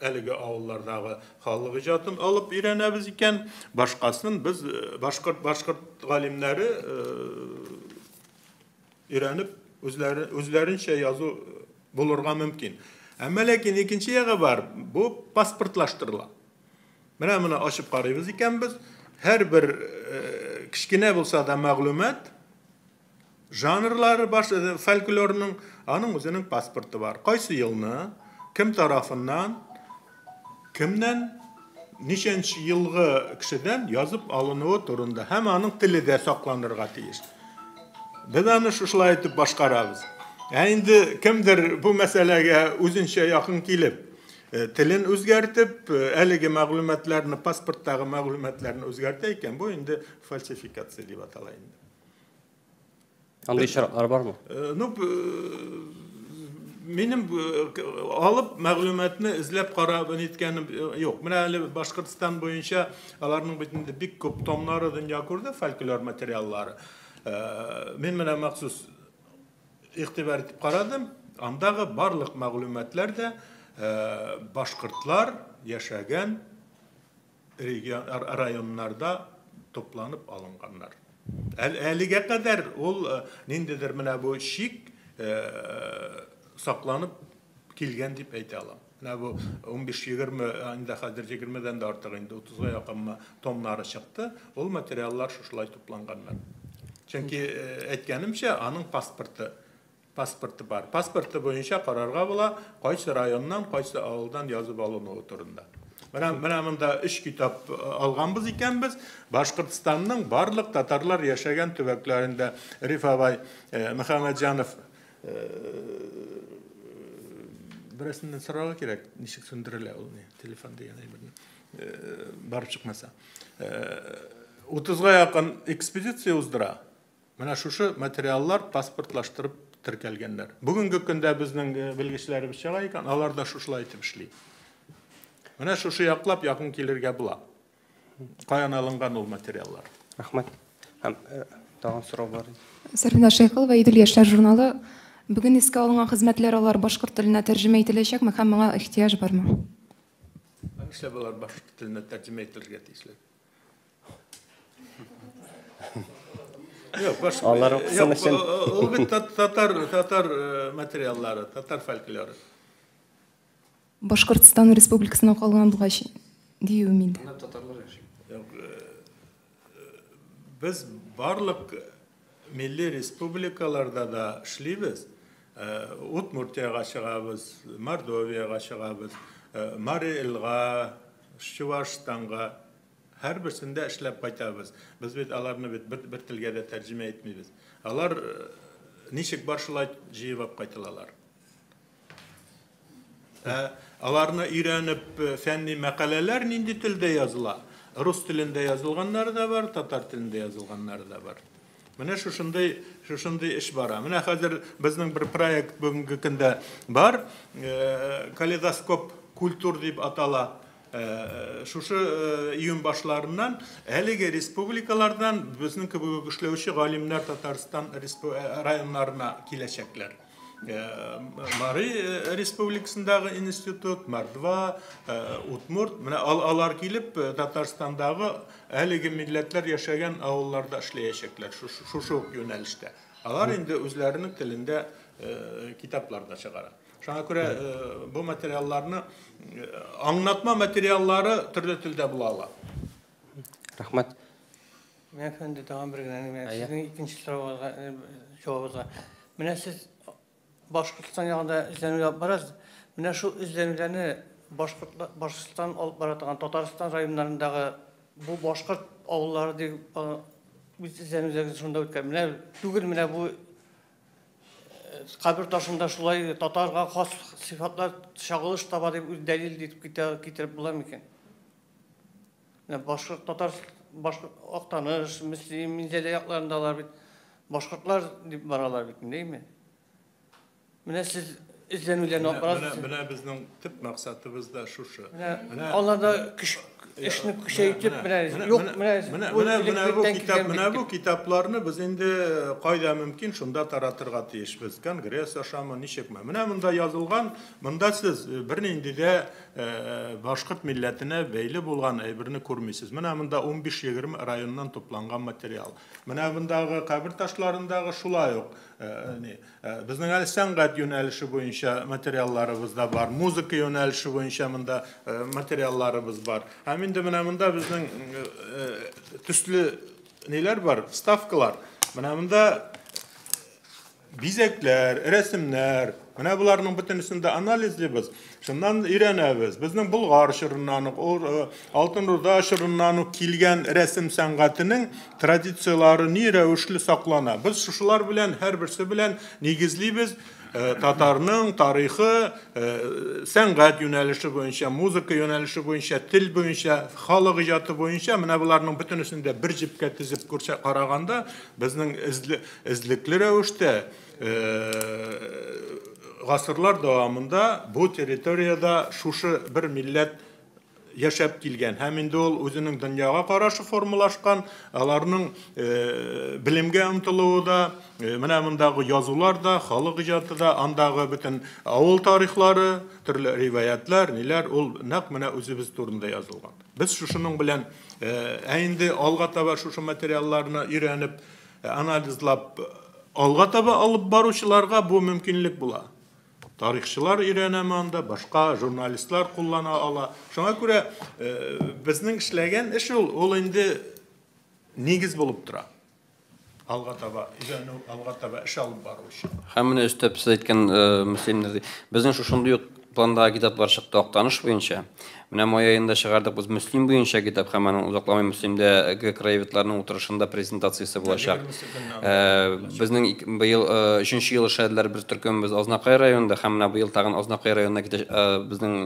әлеге авыллардагы халык иҗатын алып өйрәнәбез икән, башкасын без башкорт галимнәре өйрәнеп үзләренчә язу булырга мөмкин. Әмма ләкин икенче ягы бар, бу паспортлаштырыла. Менә моны ачып карыйбыз икән без, һәрбер кечкенә булса да мәгълүмат жанрлары баш фольклорның, аның үзенең паспорты бар. Кайсы елны, кем тарафыннан, кемнән, ничәнче елгы кешедән язып алынуы турында һәм аның теле дә сакланырга тиеш. Без аны шушылай итеп башкарабыз. Ә инде кемдер бу мәсьәләгә үзенчә якын килеп, телен үзгәртеп, әлеге мәгълүматларны, паспорттагы мәгълүматларны үзгәртә икән, бу инде фальсификация дип атала инде. Андый очраклар бармы? Ну, минем алып мәгълүматны эзләп карап ниткәнем юк. Менә әле Башкортстан буенча аларның бит инде бик күп томнары дөнья күрде, фольклор материаллары. Мин менә махсус игътибар итеп карадым. Андагы барлык мәгълүматлар да башкортлар яшәгән районнарда тупланып алынганнар. Әлегә кадәр ул ниндидер менә бу шик сакланып килгән дип әйтә алам. Менә бу 15-20, инде хәзер 20-дән дә артык инде 30-га якынмы томнары чыкты. Ул материаллар шушылай тупланганнар. Чөнки әйткәнемчә, аның паспорты бар. Паспорты буенча карарга була, кайсы районнан, кайсы авылдан язып алынуы турында. Менә монда 3 китап алганбыз икән без. Башкортстанның барлык татарлар яшәгән төбәкләрендә Риф абай Мөхәммәтҗанов берәрсеннән сорарга кирәк, ничек сүндерелә ул ни, телефон дигән әйберне барып чыкмаса. 30-га якын экспедиция уздыра. Менә шушы материаллар паспортлаштырып теркәлгәннәр. Бүгенге көндә безнең белгечләребез чыга икән, алар да шушылай итеп эшли. Менә шушы яклап якын килергә була. Каян алынган ул материаллар? Рәхмәт. Һәм тагын сорау бар. Сәрвинә Шәйхулова, Идел яшьләр журналы. Бүген искә алынган хезмәтләр алар башкорт теленә тәрҗемә ителәчәкме һәм моңа ихтыяҗ бармы? Нишләп алар башкорт теленә тәрҗемә ителергә тиешләр? Юк, алар укысын өчен. Ул бит татар материаллары, татар фольклоры. Башкортстан Республикасына калган булгач диюем инде. Татарлар яши. Без барлык милли республикаларда да эшлибез. Удмуртиягә чыгабыз, Мордовиягә чыгабыз, Мари Элга, Чувашстанга, һәрберсендә эшләп кайтабыз. Без бит аларны бит бер телгә дә тәрҗемә итмибез. Алар ничек бар шулай җыеп алып кайтылалар. Аларны өйрәнеп фәнни мәкаләләр нинди телдә языла? Рус телендә язылганнары да бар, татар телендә язылганнары да бар. Менә шушындый эш бара. Менә хәзер безнең бер проект бүгенге көндә бар. Калейдоскоп культур дип атала. Шушы июнь башларыннан әлеге республикалардан безнең кебек үк эшләүче галимнәр Татарстан районнарына киләчәкләр. Мари республикасындагы институт, Мордва, Удмурт, менә алар килеп Татарстандагы әлеге милләтләр яшәгән авылларда эшләячәкләр шушы ук юнәлештә. Алар инде үзләренең телендә китаплар да чыгара. Шуңа күрә бу материалларны аңлатма материаллары төрле телдә була ала. Рәхмәт. Менә әфәнде, тагын бер генә менә сезнең икенче сорауга җавабыгызга. Менә сез Башкортстан ягында эзләнү алып барасыз. Менә шул эзләнүләрне Башкортстан алып бара торган Татарстан районнарындагы бу башкорт авыллары дип үз эзләнүләрегезне шунда үткәреп. Менә түгел, менә бу кабер ташында шулай татарга хас сыйфатлар чагылыш таба дип үз дәлил итеп китереп була микән? Менә башкорт, татар, башкорт, Актаныш, Мөслим, Минзәлә якларында алар бит башкортлар дип баралар бит, әйме? Менә сез эзләнүләрне алып барасыз. Менә безнең төп максатыбыз да шушы. Менә аларда эшне көчәйтеп, менә юк, менә менә бу китапларны без инде кайда мөмкин шунда таратырга тиешбез. Конгресс ашамы, ничекме? Менә монда язылган, монда сез бернинди дә башкорт милләтенә бәйле булган әйберне күрмисез. Менә монда 15-20 районнан тупланган материал. Менә мондагы кабер ташларындагы шулай ук безнең әле сәнгать юнәлеше буенча материалларыбыз да бар, музыка юнәлеше буенча монда материалларыбыз бар. Һәм инде менә монда безнең төсле ниләр бар, вставкалар. Менә монда бизәкләр, рәсемнәр. Менә буларның бөтенесен дә анализлыйбыз. Шуннан өйрәнәбез. Безнең Болгар чорыннан ук, Алтын Урда чорыннан ук килгән рәсем сәнгатенең традицияләре ни рәвешле саклана. Без шушылар белән һәрберсе белән нигезлибез татарның тарихы, сәнгать юнәлеше буенча, музыка юнәлеше буенча, тел буенча, халык иҗаты буенча. Менә буларның бөтенесен дә бер җепкә тезеп күрсә караганда, безнең эзлекле рәвештә гасырлар дәвамында бу территорияда шушы бер милләт яшәп килгән. Һәм инде ул үзенең дөньяга карашы формалашкан, аларның белемгә омтылуы да, менә мондагы язулар да, халык иҗаты да, андагы бөтен авыл тарихлары, төрле риваятлар, ниләр, ул нәкъ менә үзебез турында язылган. Без шушының белән, ә инде алга таба шушы материалларны өйрәнеп, анализлап, алга таба алып баручыларга бу мөмкинлек була. Тарихчылар өйрәнәме анда, башка журналистлар куллана ала. Шуңа күрә безнең эшләгән эш ул инде нигез булып тора. Алга таба өйрәнү, алга таба эш алып бару өчен. Һәм менә өстәп сез әйткән Мөслимнәр, безнең шушындый ук пландагы китаплар чыкты Актаныш буенча. Менә май аенда чыгардык без Мөслим буенча китап, һәм аның озакламый Мөслимдәге краеведларның утырышында презентациясе булачак. Безнең быел 3нче ел эшләделәр бер төркемебез Азнакай районында, һәм менә быел тагын Азнакай районына китә безнең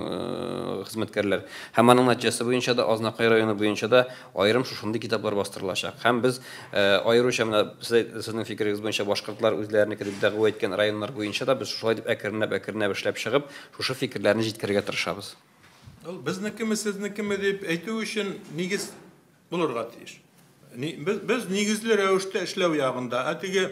хезмәткәрләр. Һәм аның нәтиҗәсе буенча да Азнакай районы буенча да аерым шушындый китаплар бастырылачак. Һәм без аеруча менә сезнең фикерегез буенча башкортлар үзләренеке дип дәгъва иткән районнар буенча да без шулай дип әкренләп-әкренләп эшләп чыгып, шушы фикерләрне җиткерергә тырышабыз. Ул безнекеме, сезнекеме дип әйтү өчен нигез булырга тиеш. Без нигезле рәвештә эшләү ягында, ә теге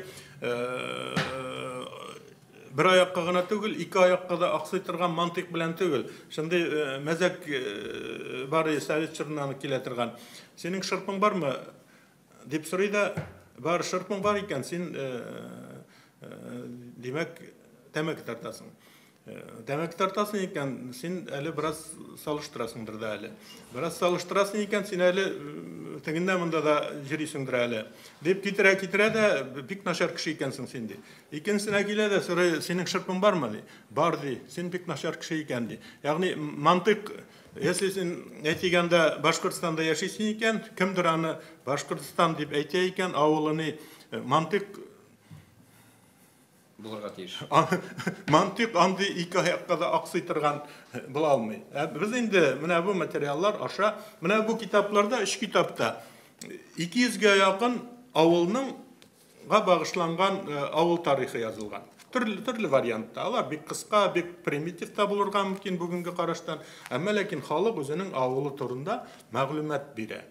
бер аякка гына түгел, ике аякка да аксый торган мантыйк белән түгел. Шундый мәзәк бар, совет чорыннан килә торган. Синең шырпың бармы дип сорый да, бар шырпың бар икән, син димәк тәмәке тартасың. Тәмәке тартасың икән, син әле бераз салыштырасыңдыр да әле. Бераз салыштырасың икән, син әле тегендә монда да йөрисеңдер әле. Дип китерә-китерә дә, бик начар кеше икәнсең син ди. Икенчесенә килә дә сорый, синең шырпың бармы ди. Бар ди, син бик начар кеше икән ди. Ягъни мантык, если син әйтгәндә Башкортстанда яшисең икән, кемдер аны Башкортстан дип әйтә икән, авылыны мантык булырга тиеш. Мантык андый ике аякка да аксый торган була алмый. Без инде менә бу материаллар аша, менә бу китапларда, өч китапта 200гә якын авылның га багышланган авыл тарихы язылган. Төрле вариантта. Алар бик кыска, бик примитив та булырга мөмкин бүгенге караштан. Әмма ләкин халык үзенең авылы турында мәгълүмат бирә.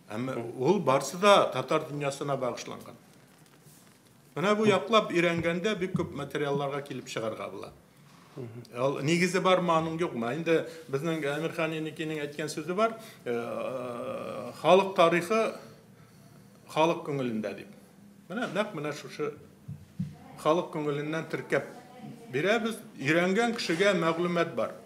Әмма ул барсы да татар дөньясына багышланган. Менә бу яклап өйрәнгәндә бик күп материалларга килеп чыгарга була. Ул нигезе бармы, аның юкмы? Инде безнең Әмирхан Еникинең әйткән сүзе бар, халык тарихы халык күңелендә дип. Менә нәкъ менә шушы халык күңеленнән теркәп бирәбез, өйрәнгән кешегә мәгълүмат бар.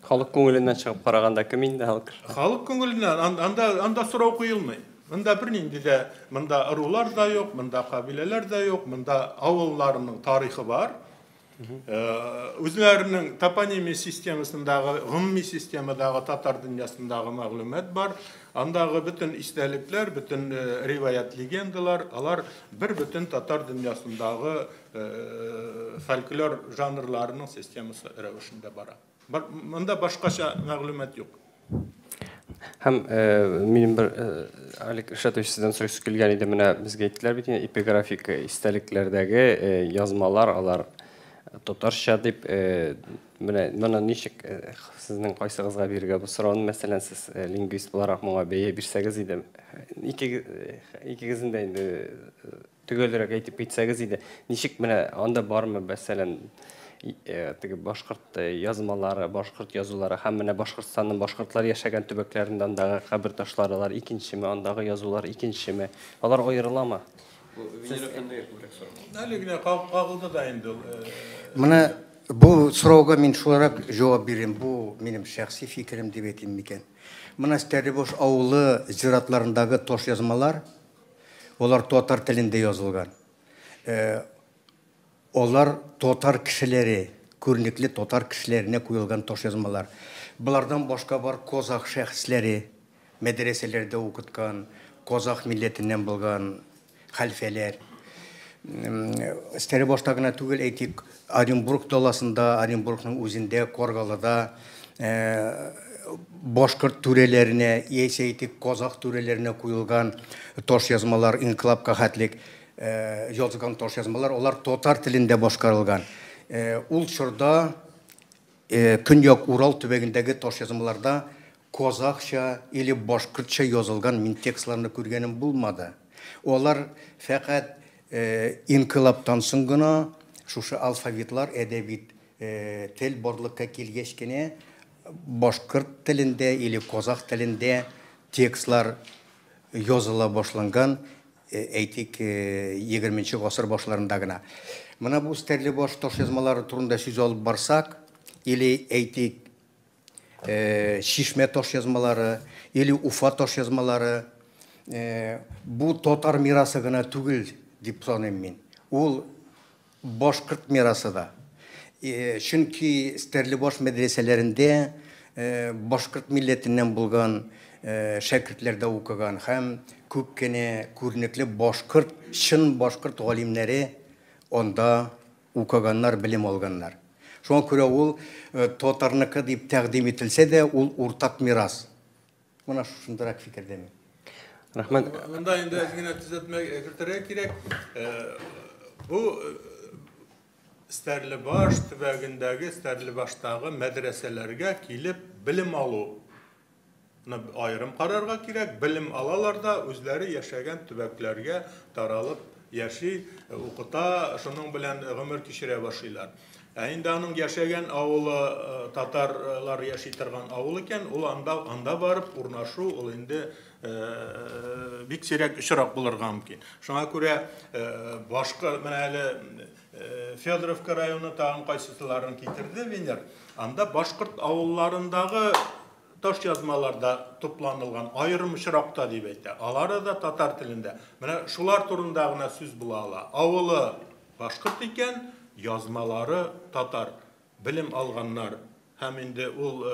Халык күңеленнән чыгып караганда кем инде халык? Халык күңеленнән анда сорау куелмый. Монда бернинди дә, монда ырулар да юк, монда кабиләләр дә юк, монда авылларның тарихы бар. Үзләренең топонимия системасындагы, гомуми системадагы татар дөньясындагы мәгълүмат бар. Андагы бөтен истәлекләр, бөтен риваять, легендалар, алар бер бөтен татар дөньясындагы фольклор жанрларының системасы рәвешендә бара. Монда башкача мәгълүмат юк. Һәм минем бер Олег Ришатович сездән сорыйсы килгән иде. Менә безгә әйттеләр бит инде, эпиграфик истәлекләрдәге язмалар алар татарча дип. Менә моны ничек сезнең кайсыгызга бирергә бу сорауны, мәсәлән, сез лингвист буларак моңа бәя бирсәгез иде. Икегезнең дә инде төгәлрәк әйтеп китсәгез иде. Ничек менә анда бармы, мәсәлән, теге башкорт язмалары, башкорт язулары һәм менә Башкортстанның башкортлар яшәгән төбәкләрендә андагы кабер ташлары алар икенчеме, андагы язулар икенчеме? Алар аерыламы? Әле генә кагылды да инде ул. Менә бу сорауга мин шуларак җавап бирәм. Бу минем шәхси фикерем дип әйтим микән. Менә Стәрлебаш авылы зиратларындагы таш язмалар, алар татар телендә язылган. Алар татар кешеләре, күренекле татар кешеләренә куелган таш язмалар. Болардан башка бар казах шәхесләре, мәдрәсәләрдә укыткан, казах милләтеннән булган хәлфәләр. Стәрлебашта гына түгел, әйтик, Оренбург даласында, Оренбургның үзендә, Каргалыда башкорт түрәләренә, яисә әйтик, казах түрәләренә куелган таш язмалар, инкылабка хәтлек язылган таш язмалар, алар татар телендә башкарылган. Ул чорда Көньяк Урал төбәгендәге таш язмаларда казахча или башкортча язылган мин текстларны күргәнем булмады. Алар фәкать инкылабтан соң гына шушы алфавитлар, әдәби тел барлыкка килгәч кенә башкорт телендә или казах телендә текстлар языла башланган, әйтик, 20 гасыр башларында гына. Менә бу Стәрлебаш таш язмалары турында сүз алып барсак, или әйтик, Чишмә таш язмалары, или Уфа таш язмалары, бу татар мирасы гына түгел дип саныйм мин. Ул башкорт мирасы да. Чөнки Стәрлебаш мәдрәсәләрендә башкорт милләтеннән булган шәкертләр дә укыган һәм күп кенә күренекле башкорт, чын башкорт галимнәре анда укыганнар, белем алганнар. Шуңа күрә ул татарныкы дип тәкъдим ителсә дә, ул уртак мирас. Менә шушындырак фикердә мин. Рәхмәт. Монда инде әз генә төзәтмә кертергә кирәк. Бу Стәрлебаш төбәгендәге, Стәрлебаштагы мәдрәсәләргә килеп белем алу аерым карарга кирәк. Белем алалар да үзләре яшәгән төбәкләргә таралып яши, укыта, шуның белән гомер кичерә башлыйлар. Ә инде аның яшәгән авылы татарлар яши торган авыл икән, ул анда барып урнашу, ул инде бик сирәк очрак булырга мөмкин. Шуңа күрә башка менә әле Федоровка районы тагын кайсыларын китерде Венер. Анда башкорт авылларындагы таш язмаларда тупланылган аерым очракта дип әйтә. Алары да татар телендә. Менә шулар турында гына сүз була ала. Авылы башкорт икән, язмалары татар. Белем алганнар һәм инде ул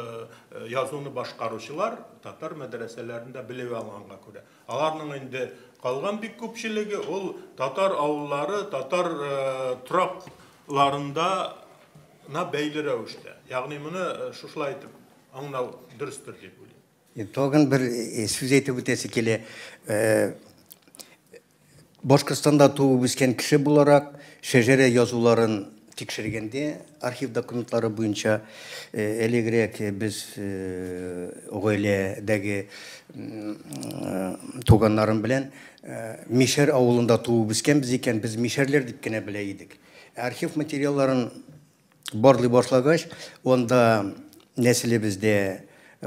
язуны башкаручылар татар мәдрәсәләрендә белеп алганга күрә. Аларның инде калган бик күпчелеге ул татар авыллары, татар торакларында на бәйле рәвештә. Ягъни моны шушылай итеп аңлау дөрестер дип уйлыйм. Тагын бер сүз әйтеп үтәсе килә. Башкортстанда туып үскән кеше буларак, шәҗәрә язуларын тикшергәндә, архив документлары буенча элегрәк без гаиләдәге туганнарым белән Мишәр авылында туып үскәнбез икән, без мишәрләр дип кенә белә идек. Архив материалларын барлый башлагач, анда нәселебездә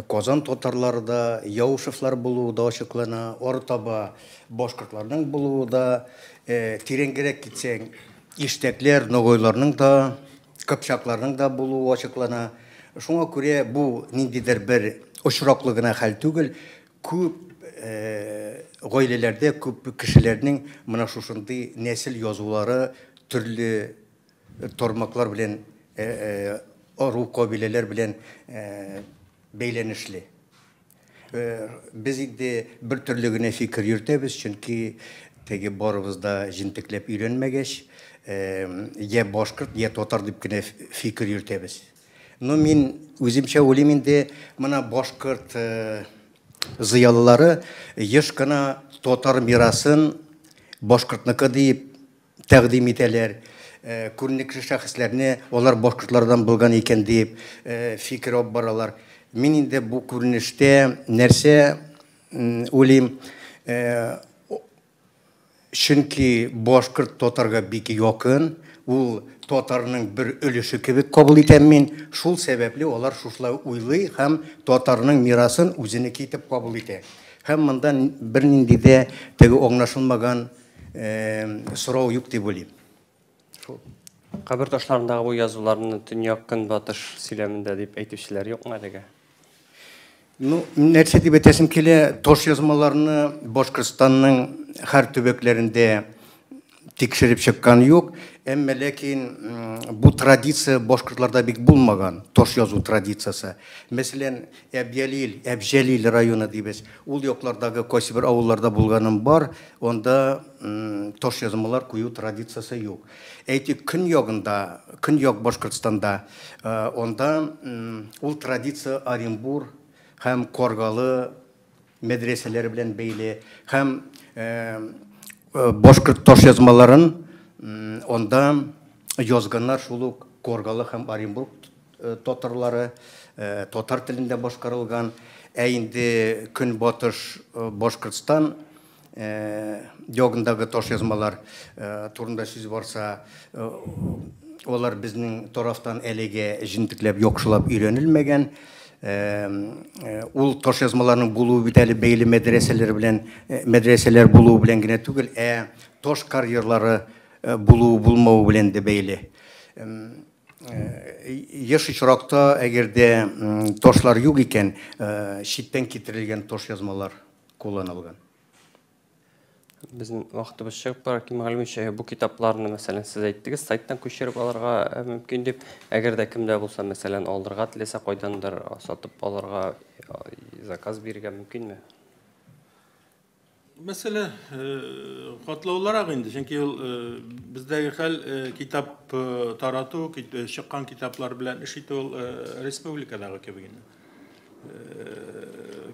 Казан татарлары да, Яушевлар булуы да ачыклана, арытаба башкортларның булуы да, тирәнгәрәк китсәң, иштәкләр, ногайларның да, кыпчакларның да булуы ачыклана. Шуңа күрә бу ниндидер бер очраклы гына хәл түгел, күп гаиләләрдә, күп кешеләрнең менә шушындый нәсел язулары төрле тармаклар белән, ыру кабиләләр белән бәйләнешле. Без инде бер төрле генә фикер йөртәбез, чөнки теге барыбыз да җентекләп өйрәнмәгәч, я башкорт, я татар дип кенә фикер йөртәбез. Но мин үземчә уйлыйм инде, менә башкорт зыялылары еш кына татар мирасын башкортныкы дип тәкъдим итәләр. Күренекле шәхесләрне алар башкортлардан булган икән дип фикер алып баралар. Мин инде бу күренештә нәрсә уйлыйм, чөнки башкорт татарга бик якын, ул татарның бер өлеше кебек кабул итәм мин. Шул сәбәпле алар шушылай уйлый һәм татарның мирасын үзенеке итеп кабул итә. Һәм монда бернинди дә теге аңлашылмаган сорау юк дип уйлыйм. Шул. Кабер ташларындагы бу язуларны төньяк-көнбатыш сөйләмендә дип әйтүчеләр юкмы әлегә? Ну, нәрсә дип әйтәсем килә, таш язмаларны Башкортстанның һәр төбәкләрендә тикшереп чыккан юк, әмма ләкин бу традиция башкортларда бик булмаган, таш язу традициясе. Мәсәлән, Әбьялил, Әбҗәлил районы дибез. Ул яклардагы кайсы бер авылларда булганым бар, анда таш язмалар кую традициясе юк. Әйтик, көньягында, көньяк Башкортстанда, анда ул традиция Оренбур һәм Каргалы мәдрәсәләре белән бәйле һәм башкорт таш язмаларын анда язганнар шул ук Каргалы һәм Оренбург татарлары, татар телендә башкарылган. Ә инде Көнбатыш Башкортстан ягындагы таш язмалар турында сүз барса, алар безнең тарафтан әлегә җентекләп, яхшылап өйрәнелмәгән. Ул таш язмаларның булуы бит әле бәйле мәдрәсәләр белән, мәдрәсәләр булуы белән генә түгел, ә таш карьерлары булуы булмавы белән дә бәйле. Еш очракта, әгәр дә ташлар юк икән, читтән китерелгән таш язмалар кулланылган. Безнең вакытыбыз чыгып бара, Ким Галимович, бу китапларны, мәсәлән, сез әйттегез, сайттан күчереп алырга мөмкин дип. Әгәр дә кемдә булса, мәсәлән, алдырга теләсә, кайдандыр сатып алырга, заказ бирергә мөмкинме? Мәсьәлә катлаулырак инде, чөнки ул бездәге хәл китап тарату, чыккан китаплар белән эш итү ул республикадагы кебек инде.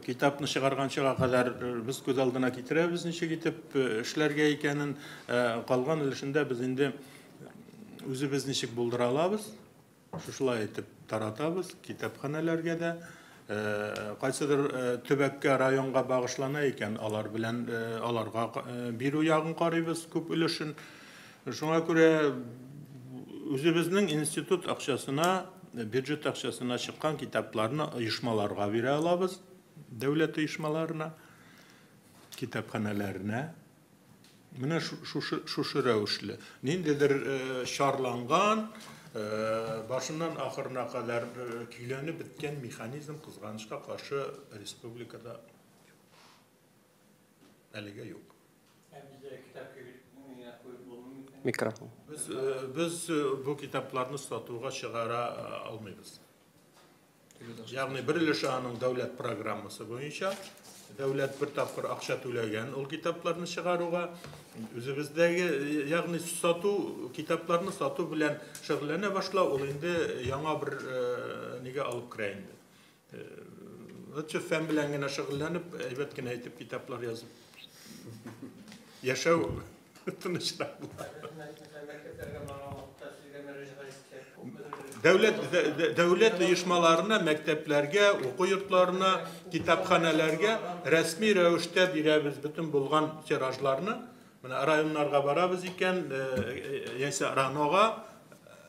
Китапны чыгарганчыга кадәр без күз алдына китерәбез, ничек итеп эшләргә икәнен. Калган өлешендә без инде үзебез ничек булдыра алабыз, шушылай итеп таратабыз китапханәләргә дә. Кайсыдыр төбәккә, районга багышлана икән, алар белән аларга бирү ягын карыйбыз күп өлешен. Шуңа күрә үзебезнең институт акчасына, бюджет акчасына чыккан китапларны оешмаларга бирә алабыз, дәүләт оешмаларына, китапханәләренә. Менә шушы рәвешле. Ниндидер чарланган, башыннан ахырына кадәр көйләнеп беткән механизм кызганычка каршы республикада әлегә юк. Микрофон. Без бу китапларны сатуга чыгара алмыйбыз. Ягъни бер өлеше аның дәүләт программасы буенча, дәүләт бер тапкыр акча түләгән ул китапларны чыгаруга. Үзебездәге, ягъни сату, китапларны сату белән шөгыльләнә башлау, ул инде яңа бер нигә алып керә инде. Лучше фән белән генә шөгыльләнеп, әйбәт кенә итеп китаплар язып яшәү тынычлап була. Дәүләт оешмаларына, мәктәпләргә, уку йортларына, китапханәләргә рәсми рәвештә бирәбез бөтен булган тиражларны. Менә районнарга барабыз икән, яисә РАНОга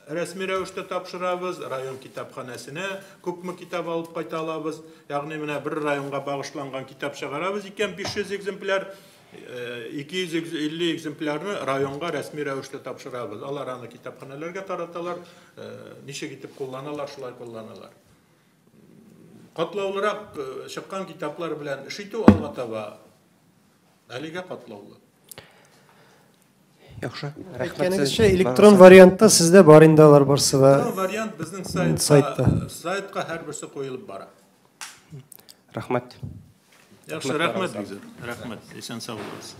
рәсми рәвештә тапшырабыз, район китапханәсенә күпме китап алып кайта алабыз. Ягъни менә бер районга багышланган китап чыгарабыз икән, 500 экземпляр, 250 экземплярны районга рәсми рәвештә тапшырабыз. Алар аны китапханәләргә тараталар, ничек итеп кулланалар, шулай кулланалар. Катлаулырак чыккан китаплар белән эш итү алга таба Әлегә катлаулы. Яхшы. Рәхмәт. Әйткәнегезчә, электрон вариантта сездә бар инде алар барсы да. Электрон вариант безнең сайтта, сайтка һәрберсе куелып бара. Рәхмәт. Яхшы, рәхмәт бик зур. Рәхмәт. Исән сау булыгыз.